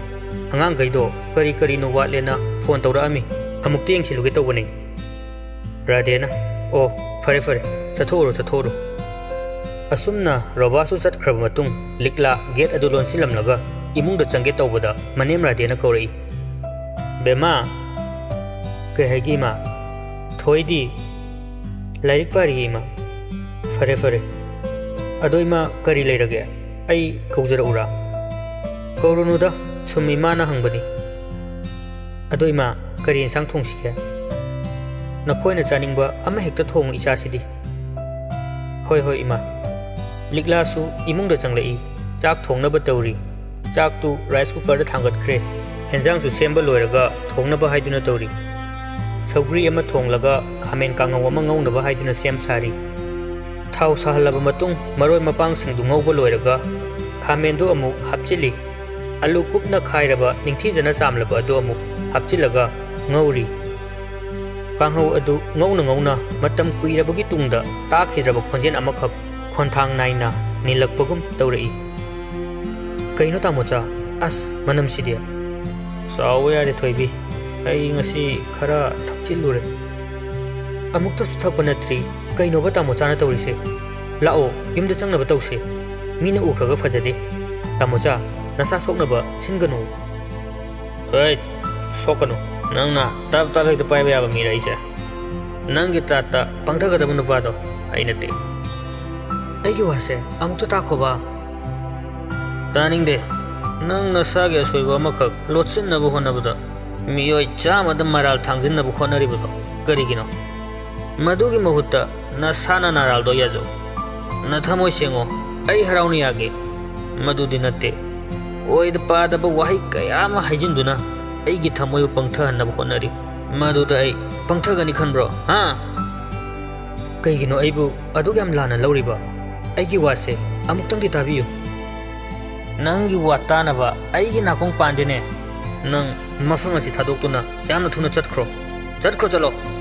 ꯑꯉꯥꯡꯈꯩꯗꯣ ꯀꯔꯤ ꯀꯔꯤꯅꯣ ꯋꯥꯠꯂꯦꯅ ꯐꯣꯟ ꯇꯧꯔꯛꯑꯝꯃꯤ꯫ ꯑꯃꯨꯛꯇ ꯌꯦꯡꯁꯤꯜꯂꯨꯒꯦ ꯇꯧꯕꯅꯤ꯫" ꯔꯥꯙꯦꯅ, "ꯑꯣ, ꯐꯔꯦ ꯐꯔꯦ, ꯆꯠꯊꯣꯛꯎꯔꯣ, ꯆꯠꯊꯣꯛꯎꯔꯣ꯫" ꯑꯁꯨꯝꯅ ꯔꯣꯕꯥꯔꯠꯁꯨ ꯆꯠꯈ꯭ꯔꯕ ꯃꯇꯨꯡ ꯂꯤꯛꯂꯥ ꯒꯦꯠ ꯑꯗꯨ ꯂꯣꯟꯁꯤꯜꯂꯝꯂꯒ ꯏꯃꯨꯡꯗ ꯆꯪꯒꯦ ꯇꯧꯕꯗ ꯃꯅꯦꯝ ꯔꯥꯙꯦꯅ ꯀꯧꯔꯛꯏ꯫ "ꯕꯦꯝꯃ!" "ꯀꯩ ꯍꯥꯏꯒꯦ, ꯏꯃꯥ?" "ꯊꯣꯏꯗꯤ?" "ꯂꯥꯏꯔꯤꯛ ꯄꯥꯔꯤꯌꯦ, ꯏꯃꯥ꯫" "ꯐꯔꯦ, ꯐꯔꯦ꯫ ꯑꯗꯣ, ꯏꯃꯥ, ꯀꯔꯤ ꯂꯩꯔꯒꯦ? ꯑꯩ ꯀꯧꯖꯔꯛꯎꯔꯥ?" "ꯀꯧꯔꯨꯅꯨꯗ, ꯁꯨꯝ ꯏꯃꯥꯅ ꯍꯪꯕꯅꯤ꯫ ꯑꯗꯣ, ꯏꯃꯥ, ꯀꯔꯤ ꯏꯟꯁꯥꯡ ꯊꯣꯡꯁꯤꯒꯦ?" "ꯅꯈꯣꯏꯅ ꯆꯥꯅꯤꯡꯕ ꯑꯃ ꯍꯦꯛꯇ ꯊꯣꯡꯉꯨ, ꯏꯆꯥꯁꯤꯗꯤ꯫" "ꯍꯣꯏ, ꯍꯣꯏ, ꯏꯃꯥ꯫" ꯂꯤꯛꯂꯥꯁꯨ ꯏꯃꯨꯡꯗ ꯆꯪꯂꯛꯏ꯫ ꯆꯥꯛ ꯊꯣꯡꯅꯕ ꯇꯧꯔꯤ꯫ ꯆꯥꯛꯇꯨ ꯔꯥꯏꯁ ꯀꯨꯀꯔꯗ ꯊꯥꯡꯒꯠꯈ꯭ꯔꯦ꯫ ꯍꯦꯟꯖꯥꯡꯁꯨ ꯁꯦꯝꯕ ꯂꯣꯏꯔꯒ ꯊꯣꯡꯅꯕ ꯍꯥꯏꯗꯨꯅ ꯇꯧꯔꯤ꯫ ꯁꯧꯒ꯭ꯔꯤ ꯑꯃ ꯊꯣꯡꯂꯒ ꯈꯥꯃꯦꯟ ꯀꯥꯡꯉꯧ ꯑꯃ ꯉꯧꯅꯕ ꯍꯥꯏꯗꯨꯅ ꯁꯦꯝ ꯁꯥꯔꯤ꯫ ꯊꯥꯎ ꯁꯥꯍꯜꯂꯕ ꯃꯇꯨꯡ ꯃꯔꯣꯏ ꯃꯄꯥꯡꯁꯤꯡꯗꯨ ꯉꯧꯕ ꯂꯣꯏꯔꯒ ꯈꯥꯃꯦꯟꯗꯨ ꯑꯃꯨꯛ ꯍꯥꯞꯆꯤꯜꯂꯤ꯫ ꯑꯂꯨ ꯀꯨꯞꯅ ꯈꯥꯏꯔꯕ ꯅꯤꯡꯊꯤꯖꯅ ꯆꯥꯝꯂꯕ ꯑꯗꯨ ꯑꯃꯨꯛ ꯍꯥꯞꯆꯤꯜꯂꯒ ꯉꯧꯔꯤ꯫ ꯀꯥꯡꯍꯧ ꯑꯗꯨ ꯉꯧꯅ ꯉꯧꯅ ꯃꯇꯝ ꯀꯨꯏꯔꯕꯒꯤ ꯇꯨꯡꯗ ꯇꯥꯈꯤꯗ꯭ꯔꯕ ꯈꯣꯟꯖꯦꯜ ꯑꯃꯈꯛ ꯈꯣꯟꯊꯥꯡ ꯅꯥꯏꯅ ꯅꯤꯜꯂꯛꯄꯒꯨꯝ ꯇꯧꯔꯛꯏ꯫ "ꯀꯩꯅꯣ ꯇꯥꯃꯣꯆꯥ? ꯑꯁ, ꯃꯅꯝꯁꯤꯗꯤ!" "ꯁꯥꯎꯕ ꯌꯥꯗꯦ ꯊꯣꯏꯕꯤ, ꯑꯩ ꯉꯁꯤ ꯈꯔ ꯊꯛꯆꯤꯜꯂꯨꯔꯦ꯫" "ꯑꯃꯨꯛꯇꯁꯨ ꯊꯛꯄ ꯅꯠꯇ꯭ꯔꯤ, ꯀꯩꯅꯣꯕ ꯇꯥꯃꯣꯆꯥꯅ ꯇꯧꯔꯤꯁꯦ?" ꯂꯥꯛꯑꯣ, ꯌꯨꯝꯗ ꯆꯪꯅꯕ ꯇꯧꯁꯤ꯫ ꯃꯤꯅ ꯎꯈ꯭ꯔꯒ ꯐꯖꯗꯦ꯫ ꯇꯥꯃꯣꯆꯥ, ꯅꯁꯥ ꯁꯣꯛꯅꯕ ꯁꯤꯟꯒꯅꯨ꯫ ꯍꯩꯠ, ꯁꯣꯛꯀꯅꯨ꯫ ꯅꯪꯅ ꯇꯞ ꯇꯞ ꯍꯦꯛꯇ ꯄꯥꯏꯕ ꯌꯥꯕ ꯃꯤꯔ ꯑꯩꯁꯦ? ꯅꯪꯒꯤ ꯇꯥꯠꯇ ꯄꯪꯊꯒꯗꯕ ꯅꯨꯄꯥꯗꯣ ꯑꯩ ꯅꯠꯇꯦ꯫ ꯑꯩꯒꯤ ꯋꯥꯁꯦ ꯑꯃꯨꯛꯇ ꯇꯥꯈꯣꯕ꯫ ꯇꯥꯅꯤꯡꯗꯦ꯫ ꯅꯪ ꯅꯁꯥꯒꯤ ꯑꯁꯣꯏꯕ ꯑꯃꯈꯛ ꯂꯣꯠꯁꯤꯟꯅꯕ ꯍꯣꯠꯅꯕꯗ ꯃꯤꯑꯣꯏ ꯆꯥꯝꯃꯗ ꯃꯔꯥꯜ ꯊꯥꯡꯖꯤꯟꯅꯕ ꯍꯣꯠꯅꯔꯤꯕꯗꯣ ꯀꯔꯤꯒꯤꯅꯣ? ꯃꯗꯨꯒꯤ ꯃꯍꯨꯠꯇ ꯅꯁꯥꯅ ꯅꯔꯥꯜꯗꯣ ꯌꯥꯖꯧ꯫ ꯅꯊꯃꯣꯏ ꯁꯦꯡꯉꯣ, ꯑꯩ ꯍꯔꯥꯎꯅ ꯌꯥꯒꯦ꯫ ꯃꯗꯨꯗꯤ ꯅꯠꯇꯦ꯫ ꯑꯣꯏꯗ ꯄꯥꯗꯕ ꯋꯥꯍꯩ ꯀꯌꯥ ꯑꯃ ꯍꯥꯏꯖꯤꯟꯗꯨꯅ ꯑꯩꯒꯤ ꯊꯃꯣꯏꯕꯨ ꯄꯪꯊꯍꯟꯅꯕ ꯍꯣꯠꯅꯔꯤ꯫ ꯃꯗꯨꯗ ꯑꯩ ꯄꯪꯊꯒꯅꯤ ꯈꯟꯕ꯭ꯔꯣ? ꯍꯥ? ꯀꯩꯒꯤꯅꯣ ꯑꯩꯕꯨ ꯑꯗꯨꯛ ꯌꯥꯝ ꯂꯥꯟꯅ ꯂꯧꯔꯤꯕ? ꯑꯩꯒꯤ ꯋꯥꯁꯦ ꯑꯃꯨꯛꯇꯪꯗꯤ ꯇꯥꯕꯤꯌꯨ꯫ ꯅꯪꯒꯤ ꯋꯥ ꯇꯥꯅꯕ ꯑꯩꯒꯤ ꯅꯥꯀꯣꯡ ꯄꯥꯟꯗꯦꯅꯦ꯫ ꯅꯪ ꯃꯐꯝ ꯑꯁꯤ ꯊꯥꯗꯣꯛꯇꯨꯅ ꯌꯥꯝꯅ ꯊꯨꯅ ꯆꯠꯈ꯭ꯔꯣ꯫ ꯆꯠꯈ꯭ꯔꯣ, ꯆꯠꯂꯣ꯫